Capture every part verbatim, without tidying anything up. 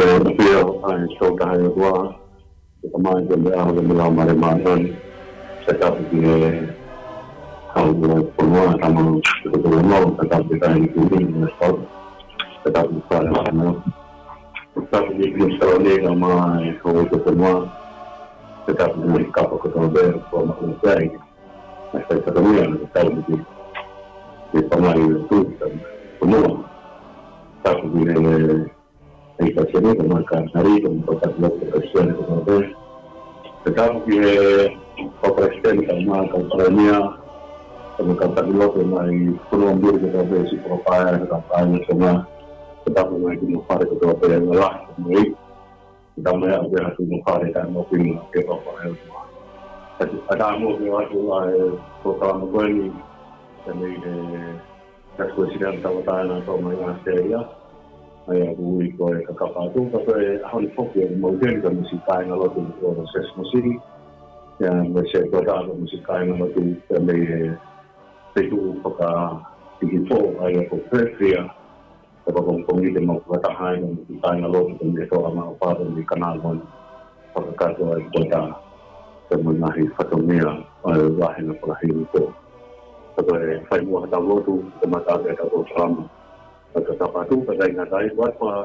ʻOku ou ʻafio ʻa e Sōtaha ʻo e ʻOtua, ʻi he Tamai, ʻi he Mea, ʻi he Laumālie Māʻoniʻoni. Pea tapu ki he Kau ʻo e fonua, tama ʻo e fonua, pea tapu ki he Taʻahine Kuini, ʻi he Sōtaha. Pea tapu ki he Fale ʻo e fonua. Pea tapu ki he Minisitā ʻo e Kau Māʻoniʻoni, ʻi he fonua. Pea tapu ki he kapa kotoa pē, ʻoku mau maʻu ai. ʻA e fatongia, pea tapu ki he Tamai ʻo e fonua. Tapu ki he ʻEiki Palesiteni, kae ʻumaʻā e Kau Seneti, kae ʻumaʻā e Kau Palesiteni, kae ʻumaʻā pē. Pea tapu ki he Kau Palesiteni, kae ʻumaʻā e Kau Palēmia, kae ʻumaʻā e Kau Taki Lotu, kae ʻumaʻā e fonua muli kotoa pē, siʻi fakapaea, kae ʻumaʻā e Tonga. Pea tapu ki he kiʻi fale kotoa pē, ʻa e lahi, kae ʻumaʻā e, kae ʻumaʻā e ʻapi ʻa e kiʻi fale, kae ʻumaʻā e kiʻi fale, kae ʻumaʻā e ʻOtua. Pea tapu ki he ʻOtua ʻi he polokalama ko eni, kae ʻumaʻā e Tapu ko e sila tauʻatāina tau mai ʻAositelēlia. ʻA ia ʻoku ui ko e kakapa atu, ka ko e ʻaho ni foki ʻoku mau heni kae ʻumaʻā siʻi kāingalotu ʻo Sesamo Sili. ʻIo, mo e Sētuata kae ʻumaʻā siʻi kāingalotu kae ʻumaʻā e feituʻu fakatikifō ʻa ia ko Perth ia. Ka ko e pongipongi te mau fakataha ai mo e kāingalotu kae ʻumaʻā e Tōʻanga ʻo Pāpua mo Kanāvoni. Fakakakato ai ko e tā, pea mo e ngaahi fatongia ʻo e vāhenga fakahihifo. Ka ko e fai muʻa haʻatau lotu, kae ʻumaʻā ʻetau polokalama. Ka ka patu, ka tainga tai, ʻoatu ʻa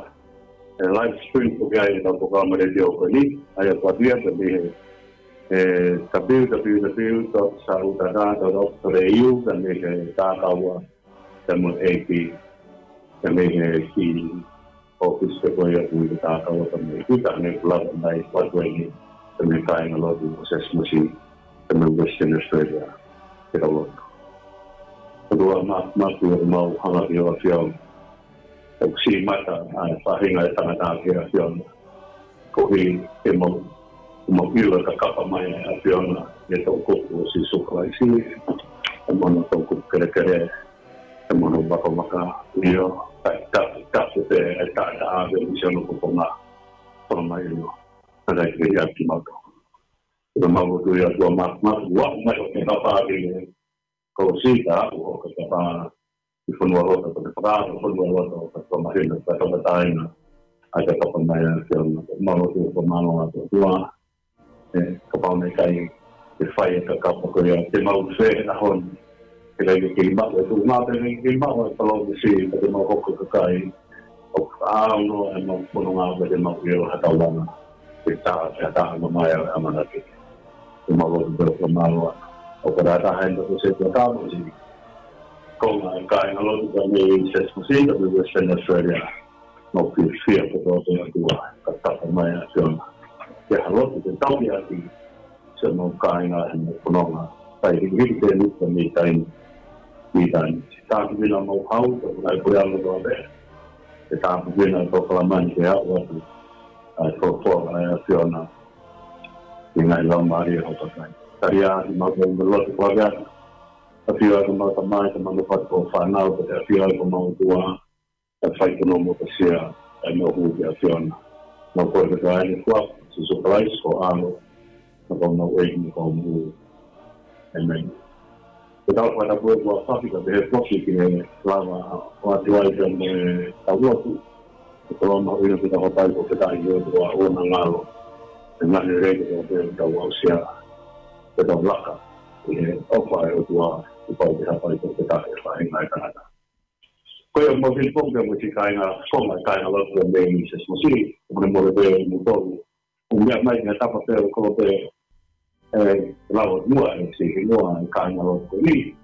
e live stream ko ia ʻetau polokalama letiō ko eni, ʻa ia ʻoku ʻoatu ia kae ʻumaʻā he, ʻe, www dot sautata dot org dot au, kae ʻumaʻā he tā kaua kae ʻumaʻā e A P, kae ʻumaʻā he kiʻi ʻōfisi ko ia ʻoku ui ko e tā kaua kae ʻumaʻā e kuta ne kula mai ʻoatu eni, kae ʻumaʻā e kāingalotu ʻo Sesamo Sili, kae ʻumaʻā Western Australia, ke tau lotu. ʻOtua Māfimafi, ʻoku mau hanga ki he ʻAfiona, ʻoku siʻi mata ʻa e faʻahinga ʻo e tangata ki he ʻAfiona. Koeʻuhi ke mau, mau ʻilo e kakapa mai ʻa e ʻAfiona, ʻi he toʻukupu ʻo Sīsū Kalaisi, ʻa e mana toʻukupu kelekele, ʻa e mana vakavaka, ʻio, taʻetapu, tapu pē, ʻe taʻetaʻa pē, ʻi siʻono koponga, tona mai ʻio, ʻa e laiki ia kimautolu. Pea mau lotu ʻi he ʻOtua Māfimafi, ʻoku ʻomai hoʻo kakapa ki he kolosi, ʻoku ʻomai hoʻo kakapa ki he fonualoto, ko e fakaʻamu fonualoto, ko e mahino, ko e tauʻatāina ʻa e kakapa mai ʻa e ʻAfiona. Mau lotu ʻi he fakamālō atu ʻOtua, ʻe, kapau naʻe ʻikai ke fai e kakapa ko ia, te mau fē he ʻaho ni, ʻikai ke kei maʻu e tuʻunga pe ʻikai ke kei maʻu e palōmesi, ka te mau hoko ko e kakai ʻoku ʻaonga ʻemau fononga, ka te mau ʻilo ha taulanga ke tā, ke tā mai ʻa e ʻamanaki. Te mau lotu pē ʻo fakamālō atu. ʻOku ou fakataha heni mo e Sētuata mo siʻi konga ʻo e kāingalotu kae ʻumaʻā Sesamo Sili kae ʻumaʻā Western Australia. Mau fiefia kotoa pē ʻOtua, ka tapa mai ʻa e ʻAfiona. Ke hā lotu ke tauhi ʻaki siʻemau kāinga he ʻemau fononga. Kae hikihiki pē ʻeni kae ʻumaʻā e taimi, ʻi he taimi. Tāpuekina homau hau, ka ko e ngaahi puleʻanga kotoa pē. Ke tāpuekina e polokalama ni ke aʻu atu ʻa e folofola ʻa e ʻAfiona ki he ngaahi laumālie ʻo hoʻo kakai. Tali ā kimautolu mo e lotu ko ia. ʻAfio ā homau Tamai, ka mau nofo atu ko e fānau, ko e ʻafio ā homau ʻOtua, kae fai hono mōkasia ʻa ʻemau hū ki he ʻAfiona. Mau kole kotoa eni ʻi he huafa ʻo Sīsū Kalaisi ko ho ʻAlo, ko homau ʻEiki mo homau Fakamoʻui. ʻĒmeni. Ko ʻetau fakatapu ʻoku aofaki kae pehē foki ke lava ʻo ʻoatu ai pea mo ʻetau lotu. Ko e lotu mahuʻinga ke tau hapai ko e fetaʻi ki he ʻOtua ʻoku na ngalo. ʻI he ngaahi lelei kotoa pē ʻoku tau aʻusia. Ke tau laka ʻi he ʻofa ʻa e ʻOtua, kuo pau ke hapai ko e fetaʻi ʻa e faʻahinga ʻo e tangata. Ko ia ʻoku mau fili foki pea mo e siʻi kāinga, konga ʻo e kāingalotu ʻo e Sesamo Sili, ʻoku ne mole pē mo tolu. ʻOku meʻa mai ki he tapa pē ʻo kolo pē, ʻe, lau muʻa e siʻi hingoa ʻo e kāingalotu ko eni.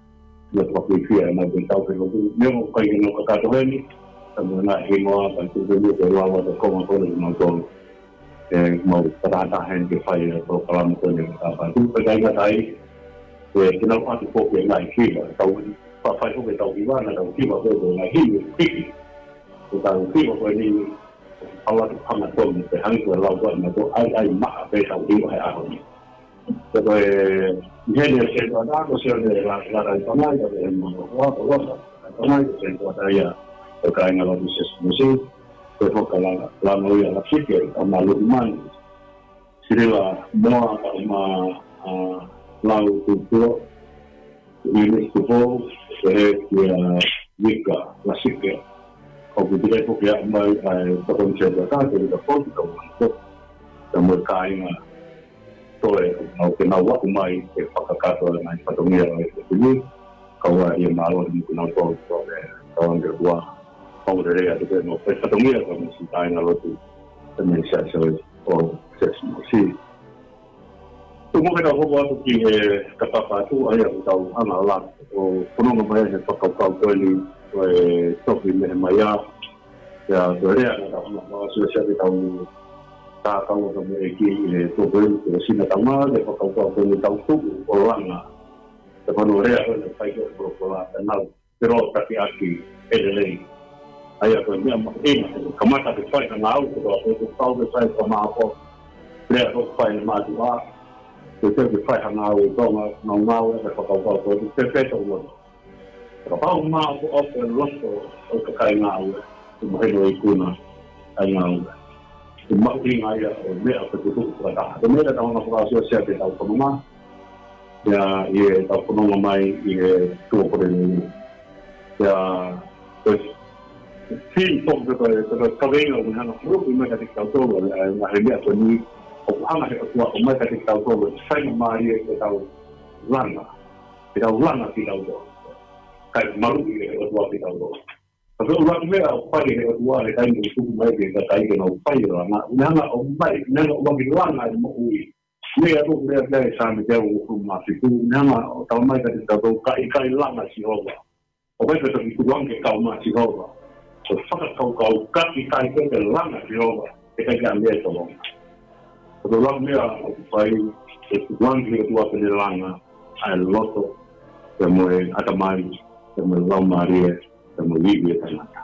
Meʻa fakafiefia ʻemau kei tau pē lotu. Meʻa ʻoku ʻikai ke nau kakato heni. Ka mo e ngaahi hingoa, ka tuku pē mo e lau atu e konga ko eni ʻo mautolu. ʻE, mau fakataha heni ke fai e polokalama ko eni ʻo e kakapa atu. Pea tainga tai, ʻe, ke nau ʻoatu foki e ngaahi hiva. Tau, fa-, fai foki ʻetau hiva, naʻa tau hiva ko e ngaahi hiva, hiki. Ko ʻetau hiva ko eni, ʻalu atu hanga tonu, pea hangē ko e lau ko ē ʻa mautolu, ʻai, ʻai maʻa pē ʻetau hiva he ʻaho ni. Pea ko e, ʻi heni ʻa Sētuata, ko Sione Lātaitonga, pea ko e mo, ko Lota Lātaitonga, ko Sētuata ia ʻo e kāingalotu Sesamo Sili, ko e foka la, la mo ia la fike, ʻa Maluku Mani. Sirila Moa, ʻa, ʻa, Lau Tupua, Eunice Tupou, pehē kia Mika Lasike, ʻOku teʻeki ke aʻu mai ʻa e fatongia ʻa e kāinga, ʻoku tau foki tau manako. Ka mo e kāinga toe ʻoku nau ke nau aʻu mai ke fakakakato ʻa e ngaahi fatongia ʻo e pili. Kau ai e mālō ni ke nau tau tau e tau ange ua. Kau lele atu ke nau pe fatongia ka mo si kāinga lotu. Te me sia sia o ses mo si. Tuku ke tau hoko atu ki he kakapa atu, ʻa ia ʻoku tau hanga ʻo lava ʻo fononga mai he fakakaukau ko eni, ʻo e toki Nehemaia. Pea ko e lea naʻa tau hanga ʻo sia sia ke tau tā kau atu mo e ki he tō ko eni, ko e sina tau ngā, ke fakakaukau ko eni tau tuku ʻo langa. Te fano lea ko eni fai ko e polokola, te nau. Te rō taki ʻaki e lelei. ʻA ia ko e meʻa mahuʻinga, kamata ke fai ha ngāue, ko e tau ke fai ka mā ko. Lea ko fai mātuʻa, ko e tau ke fai ha ngāue, ko ngā, ngā ngāue, ke fakakaukau, ko e te feta ua. Ka pau mā ko ʻo e loto, ʻo e kakai ngāue, ko mahino ikuna, ʻa e ngāue. Ko mahuʻinga ia, ʻo e meʻa ko e tuku, ko e taha. Ko e meʻa tau ngā fakasio sia ke tau fononga, ia, ia tau fononga mai, ia, tuo kore ni. Ia, e, fin pok te koe, te koe kaveinga ʻo hanga huru i mai ka te kau tolo, e, ngā he meʻa ko ni, ʻoku hanga he ʻOtua ʻo mai ka te kau tolo, sai ma mālie ke tau langa, ke tau langa ki tau tolo. Kai malu i he ʻOtua ki tau tolo. Ka ko e ʻuluaki meʻa ʻoku fai he ʻOtua he taimi ʻoku tuku mai ke ka kai ke nau fai e langa. ʻUne hanga ʻo mai, ʻune hanga ʻo ʻuluaki langa e moʻui. Meʻa ʻoku lea pea e Saame teau ʻo hulu mā fitu. ʻUne hanga ʻo tau mai ka te tau tau ka ʻikai langa Sihova. ʻOku ʻikai ke toki tuku ange ke kau mai Sihova. Ko e fakakaukau ka ʻikai ke te langa Sihova. Ke kai ke ame e tolonga. Ko e ʻuluaki meʻa ʻoku fai, ʻe tuku ange he ʻOtua pea ne langa ʻa e loto, pea mo e ʻatamai, pea mo e laumālie, pea mo e ivi e tangata.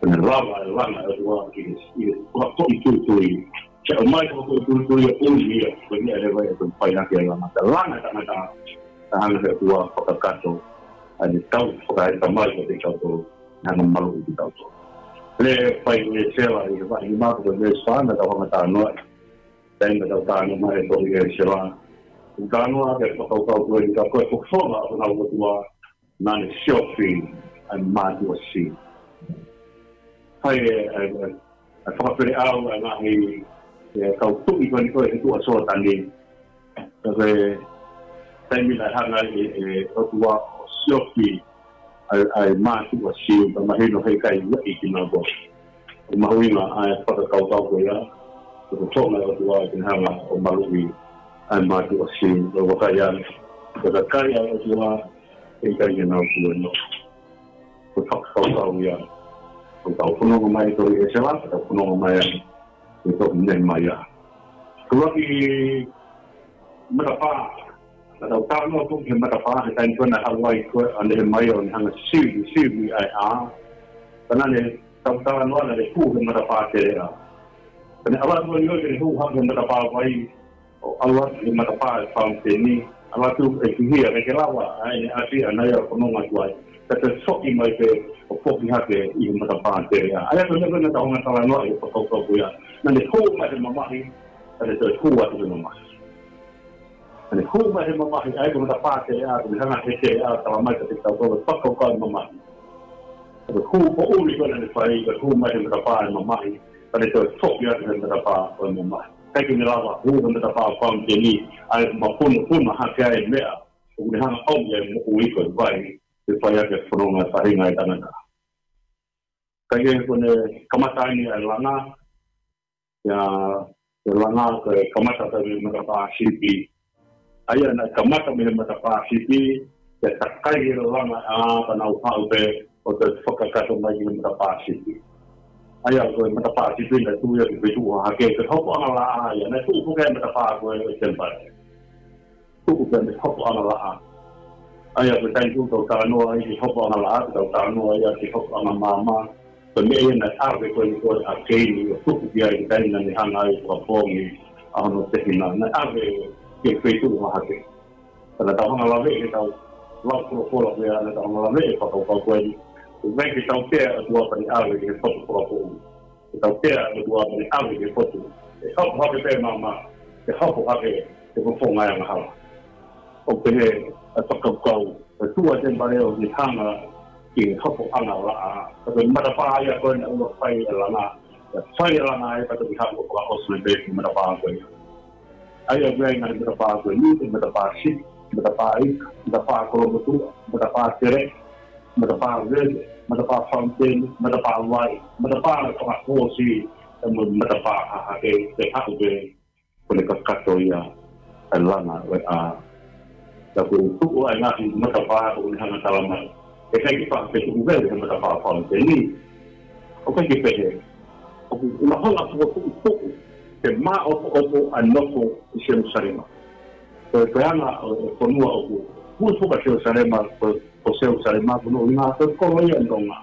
Pea ne lava e langa e ʻOtua ki he, ki he, ko e tuitui. Ke ʻomai ko e tuitui ʻa ʻuli ia, ko e meʻa leva ia ko e fai hake e langa. Te langa tangata, te hanga he ʻOtua fakakakato, ʻa ʻene tau fakaʻatamai ko te tau tolo, hanga malu ki tau tolo. Le fai e sela i he vaʻinga mātuʻa ko e meʻa ʻe fā naʻa tau hanga tānoa. Taimi naʻa tau tānoa mai e tohi ʻEsela. Tau tānoa ke fakakaukau ko e ka ko e fofonga ʻo honau ʻOtua, naʻa ne siofi ʻa e mātuʻa si. Fai e, e, e, e fakapele au e ngaahi, e, kau tuʻi ko eni ko e tuʻa Soatani. Ka ko e taimi naʻe hanga e, e, ʻOtua ʻo siofi ʻa e, ʻa e mātuʻa si, ka mahino he ʻikai ʻi ai kinautolu. Ko e mahuʻinga ʻa e fakakaukau ko ia, ko e tonga e ʻOtua ke ne hanga ʻo maluʻi ʻa e mātuʻa si, ʻo vakai ange, ko e kakai ʻa e ʻOtua, he ʻikai ke nau tuʻu ʻi ai. Ko e fakakaukau ia, ko e tau fononga mai ko e ʻEsela, ko e tau fononga mai ai, ko e tau Nehemaia. Ko e ʻuluaki matapā, naʻa tau talanoa foki he matapā, he taimi ko ē naʻe haʻu ai ko ē ʻa Nehemaia ʻo ne hanga ʻo sivi, sivi ʻa e ʻā. Pea naʻa ne tau talanoa naʻa ne hū he matapā teleʻa. Pea ne ʻalu atu ʻo ne hū hake he matapā vai, ʻo ʻalu atu he matapā e fauniteni, ʻalu atu e ki hia, ke ke lava, ʻa ʻene ʻasi ʻa naʻe ʻa fononga atu ai. Pea toe foki mai pē, ʻo foki hake ʻi he matapā teleʻa. ʻA ia ko e meʻa ko ē naʻa tau hanga ʻo talanoa he fakakaukau ko ia. Naʻa ne hū mai he mamahi, pea ne toe hū atu he mamahi. Pea ne hū mai he mamahi, ʻa ia ko e matapā teleʻa, ko e hanga he teleʻa, tala mai ka te tau kau, fakakaukau mamahi. Ko e hū poʻuli ko ē naʻa ne fai, ko e hū mai he matapā e mamahi, pea ne toe foki atu he matapā ʻo e mamahi. ʻIkai ke ne lava, hū he matapā fauniteni, ʻa ia mapunopuna hake ai e meʻa, ʻoku ne hanga ʻo ʻomi e moʻui ko e vai, ke fai ʻaki e fononga faʻahinga e tangata. Kae kehe ko ʻene kamata eni ʻa e langa, ia, e langa ko e kamata pē mei he matapā sipi. ʻA ia naʻe kamata mei he matapā sipi, ʻe takai e langa ʻa ka nau haʻu pē ʻo toe fakakakato mai ki he matapā sipi. ʻA ia ko e matapā sipi naʻe tuʻu ia ki he feituʻu hahake, ko e hopoʻanga laʻā ia, naʻe tuʻu foki e matapā ko e temipale. Tuku pea mei he hopoʻanga laʻā. ʻA ia ko e taimi ʻoku tau talanoa ai ki he hopoʻanga laʻā, tau talanoa ai ki he hopoʻanga maama. Ko e meʻa ia naʻe ʻave ko eni ko ē ʻa Keini ʻo tuku ki ai he taimi naʻa ne hanga ai ʻo fakapoongi ʻa hono tehina. Naʻe ʻave ki he feituʻu hahake. Pea naʻa tau hanga ʻo laveʻi he tau lau folofola ko ia, naʻa tau hanga ʻo laveʻi e fakakaukau ko eni. ʻOku ʻikai ke tau tea ʻOtua pea ne ʻave ki he potu fakapoʻuli. Ke tau tea ʻOtua pea ne ʻave ki he potu. ʻE hopo hake pē maama, ʻe hopo hake he fofonga e angahala. ʻOku pehē ʻa e fakakaukau, ʻa e tuʻa temipale ʻoku ne hanga ki he hopoʻanga ʻo Laʻā. Ka ko e matapā ia ko ē naʻe ʻuluaki fai e langa, ʻa e fai e langa ai, ka toki hanga ʻo fakaʻosi mai pē ki he matapā ko ia. ʻA ia ʻoku ʻi ai e ngaahi matapā ko eni, ko e matapā Sipi, matapā Ika, matapā Kolomotuʻa, matapā Tele, matapā Veve, matapā Fountain, matapā Vai, matapā Fakaʻosi, mo e matapā Hahake, pea haʻu pē ko ʻene kakato ia ʻa e langa ʻo e ʻā. Ka ko e tuʻu ʻa e ngaahi matapā ʻoku ne hanga ʻo talamai, ʻikai ke pehē pē tuʻu Veve he matapā Fountain ni. ʻOku ʻikai ke pehē. ʻOku ne hanga ʻo fokotuʻutuʻu ke māʻopoʻopo ʻa e nofo ʻi Selusalema. Ko e, ko e anga ʻo e fonua ʻoku, ʻoku fuka Selusalema, ko, ko Selusalema, ko hono ʻuhinga ko e kolo ia ʻo e nonga.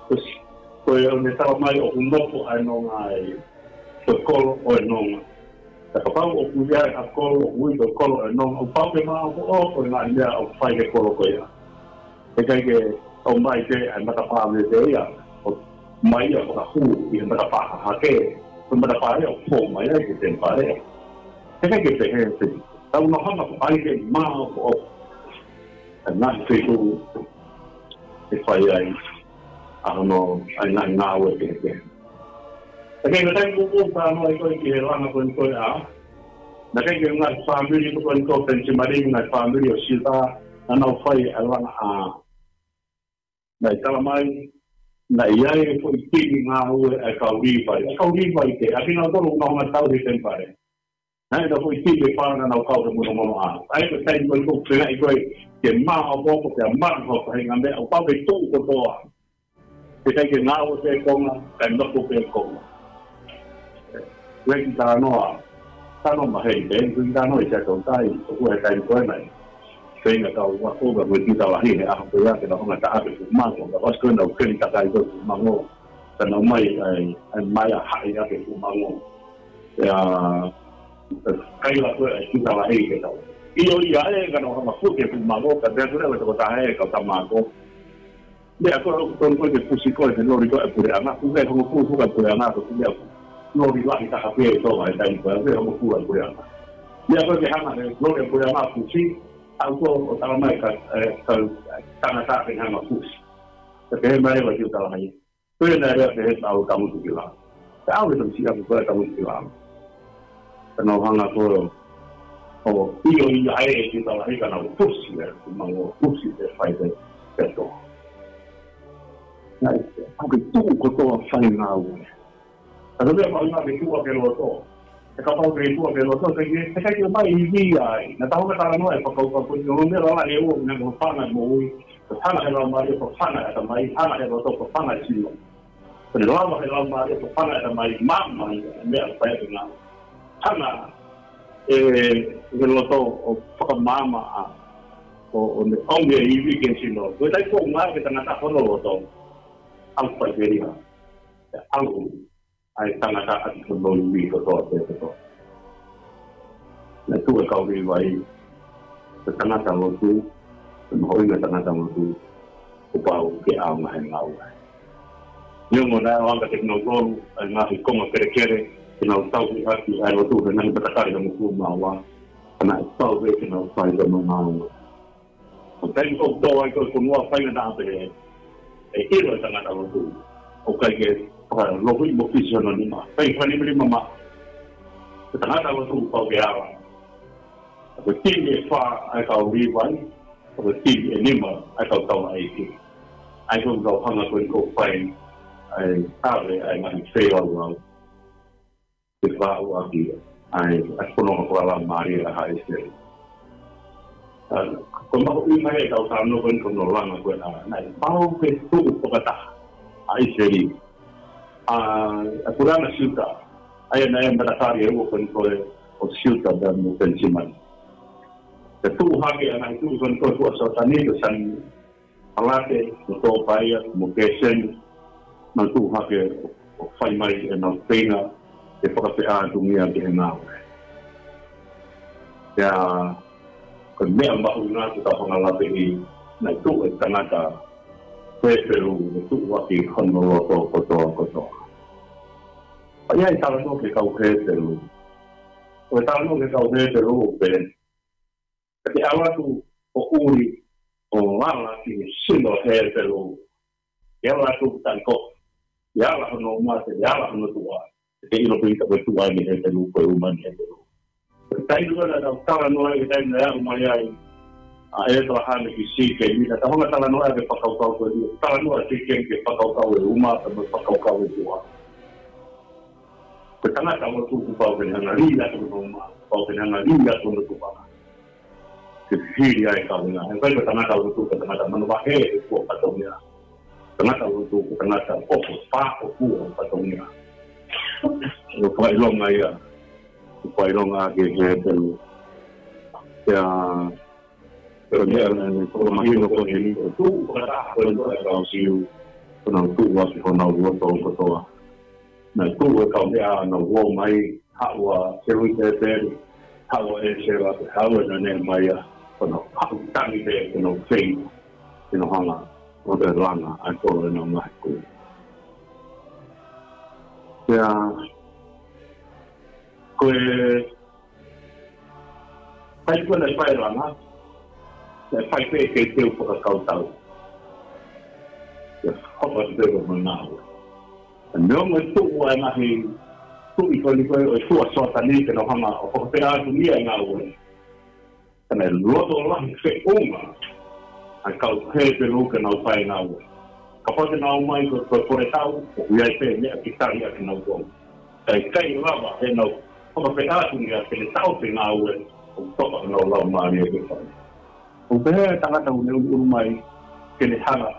Ko s-, ko e ʻoku ne talamai ʻoku nofo ʻa e nonga ai, ko e kolo ʻo e nonga. Ka kapau ʻoku ʻi ai ha kolo ʻoku ui ko e kolo ʻo e nonga, ʻoku pau ke māʻopoʻopo e ngaahi meʻa ʻoku fai he kolo ko ia. He ʻikai ke ʻomai pē ʻa e matapā Veve ia, ʻo mai ia ʻo fakahū ʻi he matapā Hahake, ko e matapā ia ʻoku fou mai ai ki he temipale. He ʻikai ke pehē pē. Tau nofo hanga ʻo fai ke māʻopoʻopo ʻa e ngaahi feituʻu ʻe fai ai ʻa hono, ʻa e ngaahi ngāue kehekehe. Ka ko e taimi ko ē ʻoku talanoa ai ko ē ki he langa ko eni ko ē ʻa, naʻe ʻi ai e ngaahi fāmili ko eni ko ē Penisimani, ngaahi fāmili ʻo Siuta, naʻa nau fai e langa ʻa. Naʻe talamai, naʻe ʻi ai e foʻi timi ngāue ʻa e kau Līvai. ʻA e kau Līvai pē, ʻa kinautolu ʻoku nau hanga ʻo tauhi e temipale. Naʻe ʻi ai e foʻi timi ʻe fā naʻa nau kau he monomono ʻa. ʻA ia ko e taimi ko ē ʻoku feinga ai ko ē ke māʻopoʻopo pea maʻu ha faʻahinga meʻa, ʻoku pau ke tuʻu kotoa. He ʻikai ke ngāue pē konga, kae nofo pē konga. Ko e kiʻi talanoa, talanoa maheni pē, ko e kiʻi talanoa ʻi Siaʻatoutai, ʻoku ʻi ai e taimi ko ē naʻe feinga e kau ako, ka ko e Siuta Lahi he ʻaho ko ia ke nau hanga ʻo taʻaki e fuʻu mango, ka ʻosi ko ē naʻa nau keli takai ko ē e fuʻu mango, ka nau ōmai ai, ʻai mai ʻa haʻi ʻaki e fuʻu mango. ʻIa, kaila ko ē ʻa e Siuta Lahi ke tau. ʻIo, ʻio ē, ka nau hanga ʻo fusi e fuʻu mango, ka pehē atu leva e tokotaha ē, kau tama ako. Meʻa ko ē ʻoku totonu ko ē ke fusi ko ē he loli ko ē ʻa e puleʻanga, ko e hongofulu fuka e puleʻanga, ko e meʻa loli lahi taha pē ʻi Tonga he taimi ko ē, ko e hongofulu e puleʻanga. Meʻa ko ē ke hanga he loli e puleʻanga ʻo fusi, ʻa ia ko ē ʻoku talamai ka, ē, ka, tangata ke hanga ʻo fusi. Ka pehē mai leva e Siuta Lahi. Ko ia naʻe lea pehē ʻe he kau tangutu ki lalo. Ka ʻave e tamasiʻi ako ko ē ʻo tangutu ki lalo. Ka nau hanga ko ē ʻo, ʻo ʻio ʻia ē e Siuta Lahi ka nau fusi e fuʻu mango, fusi e fai e, e tō. Naʻe, ʻoku ke tuʻu kotoa ʻo fai e ngāue. Ka ko e meʻa mahuʻinga ke tuʻu hake e loto. He kapau ʻoku ke tuʻu hake e loto, ʻikai ke, ʻikai ke ʻomai ivi ai. Naʻa tau hanga ʻo talanoa e fakakaukau ko eni, ʻoku ʻi ai e meʻa lalahi ʻe ua, ʻoku ne hanga ʻo fafanga e moʻui. Fafanga he laumālie, fafanga he ʻatamai, fafanga he loto, fafanga he sino. Ko e lava he laumālie, fafanga he ʻatamai, maama e meʻa ʻoku fai ʻaki e ngāue. Hanga ʻe, ʻe he loto ʻo fakamaama ʻa, ʻo, ʻo ne ʻomi e ivi ki he sino. Ko e taimi ko ē ʻoku ngāue ki he tangata hono loto, ʻalu fai pē ia. ʻAlu ʻa e tangata ʻaki hono ivi kotoa pē kotoa. Naʻe tuʻu e kau Līvai, ko e tangata lotu, ko e mahuʻinga e tangata lotu, kuo pau ke ʻaonga he ngāue. Neongo naʻe ʻoange kiate kinautolu ʻa e ngaahi konga kelekele ke nau tauhi ʻaki ʻa e lotu he ngaahi matakali ʻe hongofulu mā ua, ka naʻe pau pē ke nau fai ʻenau ngāue. Ko e taimi ʻoku tō ai ko ē e fonua, faingataʻa pē ʻe ʻilo e tangata lotu. ʻOku ʻikai ke fakalohi mo fisi hono nima. Fai fakanimanima maʻu. Ko e tangata lotu pau ke ala. Ko e timi ʻe fā ʻa e kau Līvai, ko e timi ʻe nima ʻa e kau taulaʻeiki. ʻA ia ko e kau hanga ko ē ʻo fai ʻa e ʻave ʻa e ngaahi feilaulau ke fakaʻauʻauʻaki ʻa e, ʻa e fononga fakalaumālie ʻa haʻa ʻIsileli. ʻA, ko e mahuʻinga ia ʻetau talanoa ko eni ko hono langa ko ē ʻa, naʻe pau ke tuʻu fakataha ʻa ʻIsileli. ʻA, ʻa e puleʻanga Siuta, ʻa ia naʻe matakali ʻe ua ko eni ko ē ʻo Siuta pea mo Penisimani. Ke tuʻu hake ʻa e ngaahi tuʻi ko eni ko ē ʻi tuʻa Sioatani, ko Sani Palate, mo Topaia, mo Keseni, naʻa nau tuʻu hake ʻo fai mai ʻenau feinga ke fakapeʻātungia ki he ngāue. Pea ko e meʻa mahuʻinga ke tau hanga ʻo lave ki ai, naʻe tuʻu e tangata Hepelū, naʻe tuʻu ʻaki hono loto kotoa kotoa. ʻA ia ʻe talanoa ki he kau Hepelū. ʻOku talanoa ki he kau Hepelū ʻo pehē, ka ke ʻalu atu ʻo ʻuli, ʻo ala ki he sino Hepelū. ʻE ala atu ki he taʻu ko, ʻe ala hono mate, ʻe ala hono tuʻa. Ke ʻilo pē ʻe kita ko e tuʻa ʻi he Hepelū, ko e uma ʻi he Hepelū. Ko e taimi ko ē naʻa tau talanoa ai, ko e taimi naʻe aʻu mai ai ʻa ʻĒpalahame ki Sīkemi, naʻa tau hanga ʻo talanoa ki he fakakaukau ko eni, talanoa Sīkemi ki he fakakaukau ʻo e uma, pea mo e fakakaukau ʻo e tuʻa. Ko e tangata lotu kuo pau ke ne hanga ʻo lī atu hono uma, pau ke ne hanga ʻo lī atu hono tuʻa. Ke hili ai e kavenga. He ʻikai ko e tangata lotu ko e tangata manavahē ʻi he fua fatongia. Tangata lotu ko e tangata ʻoku fakaʻotua e fatongia. ʻOku fakaʻilonga ia. ʻOku fakaʻilonga ki he Hepelū. Pea, pea meʻa naʻe, ko e mahino ko eni, ko e tuʻu fakataha ko eni ʻa e kau Siu. Ko ʻenau tuʻu ʻaki honau loto kotoa. Naʻe tuʻu e kaumeʻa naʻa nau ō mai, haʻu ʻa Selutepeli, haʻu ʻa ʻEsela, haʻu ʻa Nehemaia, ko ʻenau haʻu tangi pē, ko ʻenau feinga, ke nau hanga ʻo toe langa ʻa e kolo ʻenau ngaahi kui. Pea, ko e, ʻikai ko ʻene fai langa, ʻene fai pē ke teu fakakautau. Ke hoko atu pē ko e ngāue. Neongo e tuʻu ʻa e ngaahi tuʻi ko eni ko ē ʻo e fua Soatani ke nau hanga ʻo fakafeʻātungia e ngāue. Ka naʻe loto lahi feʻunga ʻa e kau Hepelū ke nau fai e ngāue. Kapau te nau ō mai ko e, ko e foretau, ʻoku ʻi ai pē meʻa ke tali ʻaki ʻenau konga. Ka ʻikai lava heʻenau fakafeʻātungia ke ne taʻofi e ngāue, ʻoku toka honau laumālie ke fai. ʻOku pehē ʻa e tangata ʻoku ne ʻunuʻunu mai ke ne hanga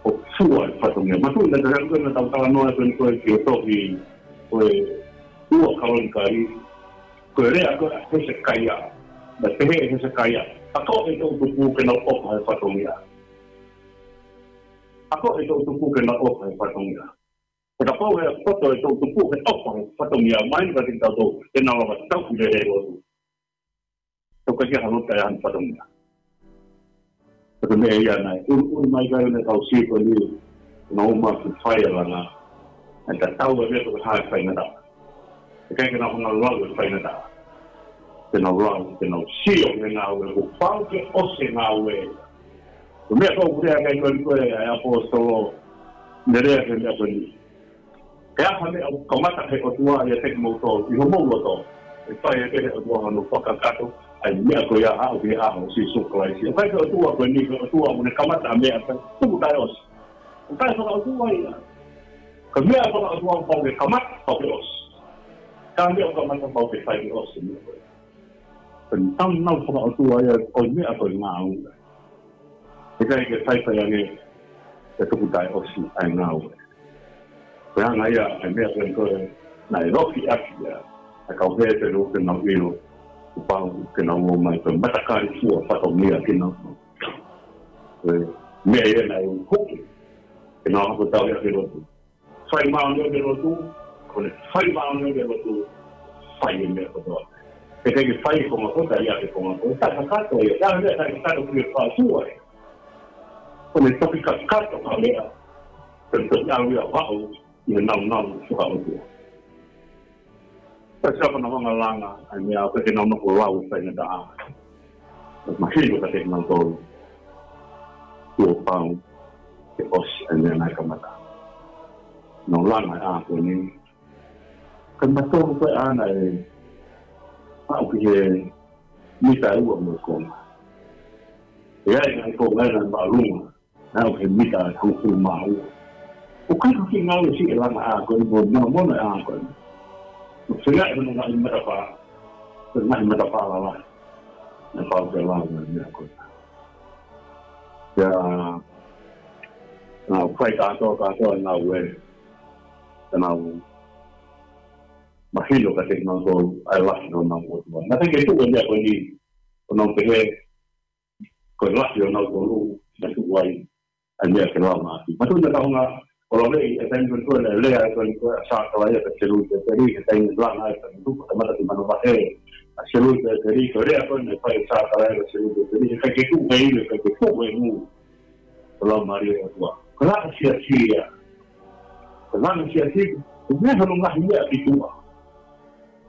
ʻo fua e fatongia. Manatuʻi naʻa tau, ko ʻenau talanoa ko eni ko ē ki he tohi ko e ua Kalonikali, ko e lea ko ē ʻa Hesekaia. Naʻe pehē ʻe Hesekaia, akoʻi ʻe toʻu tupu ke nau ʻofa he fatongia. Akoʻi ʻe toʻu tupu ke nau ʻofa he fatongia. He kapau he poto ʻe toʻu tupu ke ʻofa he fatongia, mahino kiate kitautolu te nau lava ʻo tauhi lelei e lotu. Tau ka kia hano tai ʻa e fatongia. Ko e meʻa ia naʻe ʻunuʻunu mai ki ai ʻa e kau Siu ko eni, ʻenau ō mai ke fai e langa. ʻE tatau e meʻa ko e hā e faingataʻa. ʻIkai ke nau hanga ʻo lau e faingataʻa. Ke nau lau, ke nau sio ki he ngāue, kuo pau ke ʻosi e ngāue. Ko e meʻa ko ē ʻoku lea ki ai ko eni ko ē ʻa e ʻaposetolo, ne lea ki he meʻa ko eni. Ko e hā ha meʻa ʻoku kamata ʻe he ʻOtua ʻiate kimoutolu, ʻi homou loto, ʻe fai ʻe he ʻOtua hono fakakakato ʻa e meʻa ko ia ʻo aʻu ki he ʻaho ʻo Sīsū Kalaisi. ʻOku ʻikai ko e ʻOtua ko eni ko e ʻOtua ʻoku ne kamata ʻa e meʻa pea tuku taʻe ʻosi. ʻOku ʻikai fakaʻotua ia. Ko e meʻa fakaʻotua ʻoku pau ke kamata, pau ke ʻosi. Ka ko e meʻa ʻoku kamata pau ke fai ke ʻosi e meʻa ko ia. Ko e nāunau fakaʻotua ia ʻo e meʻa ko e ngāue. ʻIkai ke faifai ange ke tuku taʻe ʻosi ʻa e ngāue. Ko e anga ia ʻa e meʻa ko ē ko ē naʻe loki ʻaki ia ʻa e kau Hepelū ke nau ʻilo kuo pau ke nau ō mai ko e matakali fua fatongia kinautolu. Ko e meʻa ia naʻe hoko ke nau hako tau ia ke lotu. Fai māʻoniʻoni e lotu, ko ʻene fai māʻoniʻoni e lotu, fai e meʻa kotoa. ʻIkai ke fai e konga ko ē, ʻikai ke fai e konga ko ē, taʻe kakato ia, taʻe meʻa taʻe kakato ki he fakaʻotua ia. Ko ʻene toki kakato ha meʻa, ko ʻene toki ʻalu ia ʻo aʻu ʻi he nāunau fakaʻotua. Pea siapa na wanga langa, ʻa e meʻa ʻoku ʻikai ke nau nofo lau e faingataʻa. Mahino kiate kinautolu kuo pau ke ʻosi ʻa e meʻa naʻe kamata. Nau langa ʻa e ʻaho ko eni. Ko e matolu ko ē ʻa ena ʻe aʻu ki he mita ʻe ua mo e konga. ʻE ʻi ai e ngaahi konga ʻe ua māʻolunga. Naʻe ʻi he mita ʻe hongofulu mā ua. ʻOku ʻikai ko e kiʻi ngāue siʻi e langa ʻa e ʻaho ko eni, mono, mono e ʻaho ko eni. ʻOku fengaʻi hono ngaahi matapā, ko e ngaahi matapā lalahi. Naʻe pau ke langa e meʻa ko eni. Pea, naʻa nau fai kātoa, kātoa e ngāue. Pea nau mahino kiate kinautolu ʻa e lahi ʻo honau ʻOtua. Naʻe ʻikai ke tuʻu e meʻa ko eni, ʻo nau pehē, ko e lahi ʻo nautolu, naʻe tuʻu ai ʻa e meʻa ke langa ʻaki. Manatuʻi naʻa tau hanga ʻo lau lelei ʻa e taimi ko ē naʻe lea ai ko ē ʻa Sakalaia kia Selutepeli, ʻi he taimi langa ai ʻa e tupu, kamata ki manavahē ʻa Selutepeli, ko e lea ko ē naʻe fai ʻe Sakalaia kia Selutepeli, ʻikai ke tuʻu e ivi, ʻikai ke tuʻu e ngū, ko e Laumālie ʻo e ʻOtua. Ko e langa siasi ia. Ko e langa siasi, ko e meʻa hono ngaahi meʻa ki tuʻa.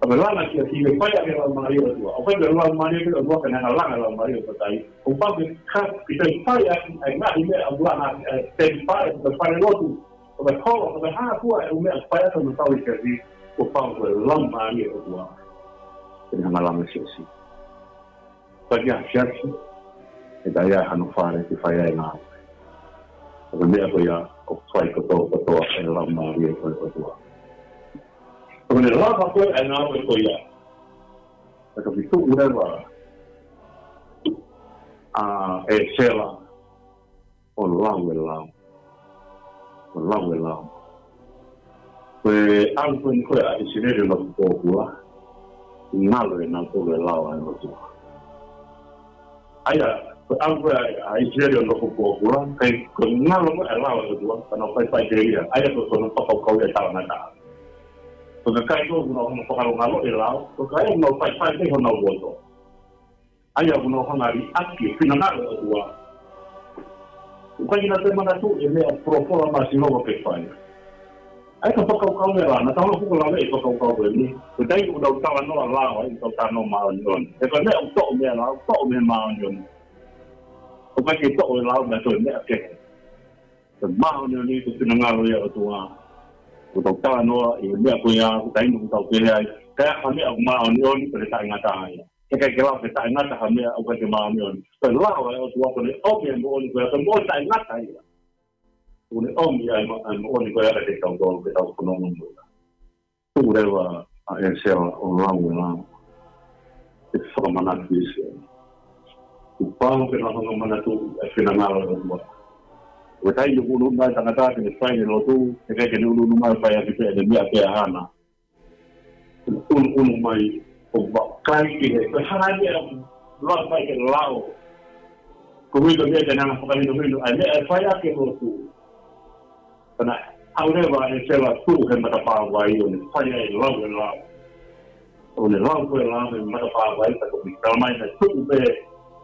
Ka me langa ki he, ki he fai ʻaki e Laumālie ʻo e ʻOtua. ʻOku ʻikai ko e Laumālie ʻo e ʻOtua ke ne hanga langa e Laumālie ʻo e kakai. ʻOku pau ke ka, ke toe fai ʻaki ʻa e ngaahi meʻa ʻoku langa ʻaki, ʻa e teli fai, ʻa e falelotu, ʻa e holo, ʻa e hā fua e ʻū meʻa ʻoku fai ʻaki ʻa e tau i ke fi, ʻoku pau ko e Laumālie ʻo e ʻOtua ke ne hanga langa e siasi. Ka ki he siasi, ʻe ʻikai ʻi ai hano fale ke fai ai e ngāue. Ko e meʻa ko ia ʻoku fai kotoa kotoa ʻe he Laumālie ʻo e ʻOtua. Ko e lava ko ē ʻa e ngāue ko ia. Ka toki tuʻu leva ʻa ʻĒsela ʻo lau e lao. ʻO lau e lao. Ko e ʻalu ko eni ko ē ʻa ʻIsileli ʻo nofo pōpula, ngalo ʻe nautolu e lao ʻa e ʻOtua. ʻA ia, ko e ʻalu ko ē ʻa ʻIsileli ʻo nofo pōpula, kae ko e ngalo ko ē e lao ʻa e ʻOtua, ka nau faifaiteli ia. ʻA ia ko e, ko hono fakakaukau ia ʻa e talangataʻa. Ko e kakai ko ē ʻoku nau hanga ʻo fakalongoloʻi e lao, ko e kakai ʻoku nau faifaiteli honau loto. ʻA ia ʻoku nau hanga ʻo liʻaki e finangalo ʻo e ʻOtua. ʻOku ʻikai ke nau toe manatuʻi e meʻa ʻoku folofola mai ʻa Sihova ke fai. ʻA ia ko e fakakaukau ia ʻa e lao, naʻa tau hanga ʻo fuʻu lave ʻi he fakakaukau ko eni. Ko e taimi ʻoku tau talanoa lao ai, ʻoku tau talanoa māʻoniʻoni. He ko e meʻa ʻoku toʻo mei ai e lao, toʻo mei he māʻoniʻoni. ʻOku ʻikai ke toʻo e lao mei ha toe meʻa kehe. Ko e māʻoniʻoni, ko e finangalo ia ʻo e ʻOtua. ʻOku tau talanoa ʻi he meʻa ko ia, ko e taimi ʻoku tau pehē ai, ka ʻi ai ha meʻa ʻoku māʻoniʻoni, pea ʻe taʻengata ai. He ʻikai ke lava ke taʻengata ha meʻa ʻoku ʻikai ke māʻoniʻoni. Ko e lao ʻa e ʻOtua ʻoku ne ʻomi e moʻoni ko ia, ko e moʻoni taʻengata ia. ʻOku ne ʻomi ʻa e mo-, ʻa e moʻoni ko ia kiate kitautolu ke tau fononga mo ia. Tuʻu leva ʻa ʻĒsela ʻo lau e lao. ʻE fakamanatu ʻa ʻĒsela. Kuo pau ke nau hanga ʻo manatuʻi e finangalo ʻo e ʻOtua. Ko e taimi ʻoku ʻunuʻunu mai e tangata ke ne fai ʻene lotu, he ʻikai ke ne ʻunuʻunu mai ʻo fai ʻaki pē ʻene meʻa pē ʻa haʻana ʻunuʻunu mai ʻo vakai ki he, ko e hā e meʻa ʻoku lava mai ke lao. Ko e ʻuhinga ia ke ne hanga ʻo fakahinohino ʻa e meʻa ʻe fai ʻaki e lotu. Ka naʻe haʻu leva ʻa ʻĒsela ʻo tuʻu he matapā vai ʻo ne fai ai e lau e lao. ʻO ne lau ko ē e lao mei he matapā vai, ka toki tala mai naʻe tuʻu pē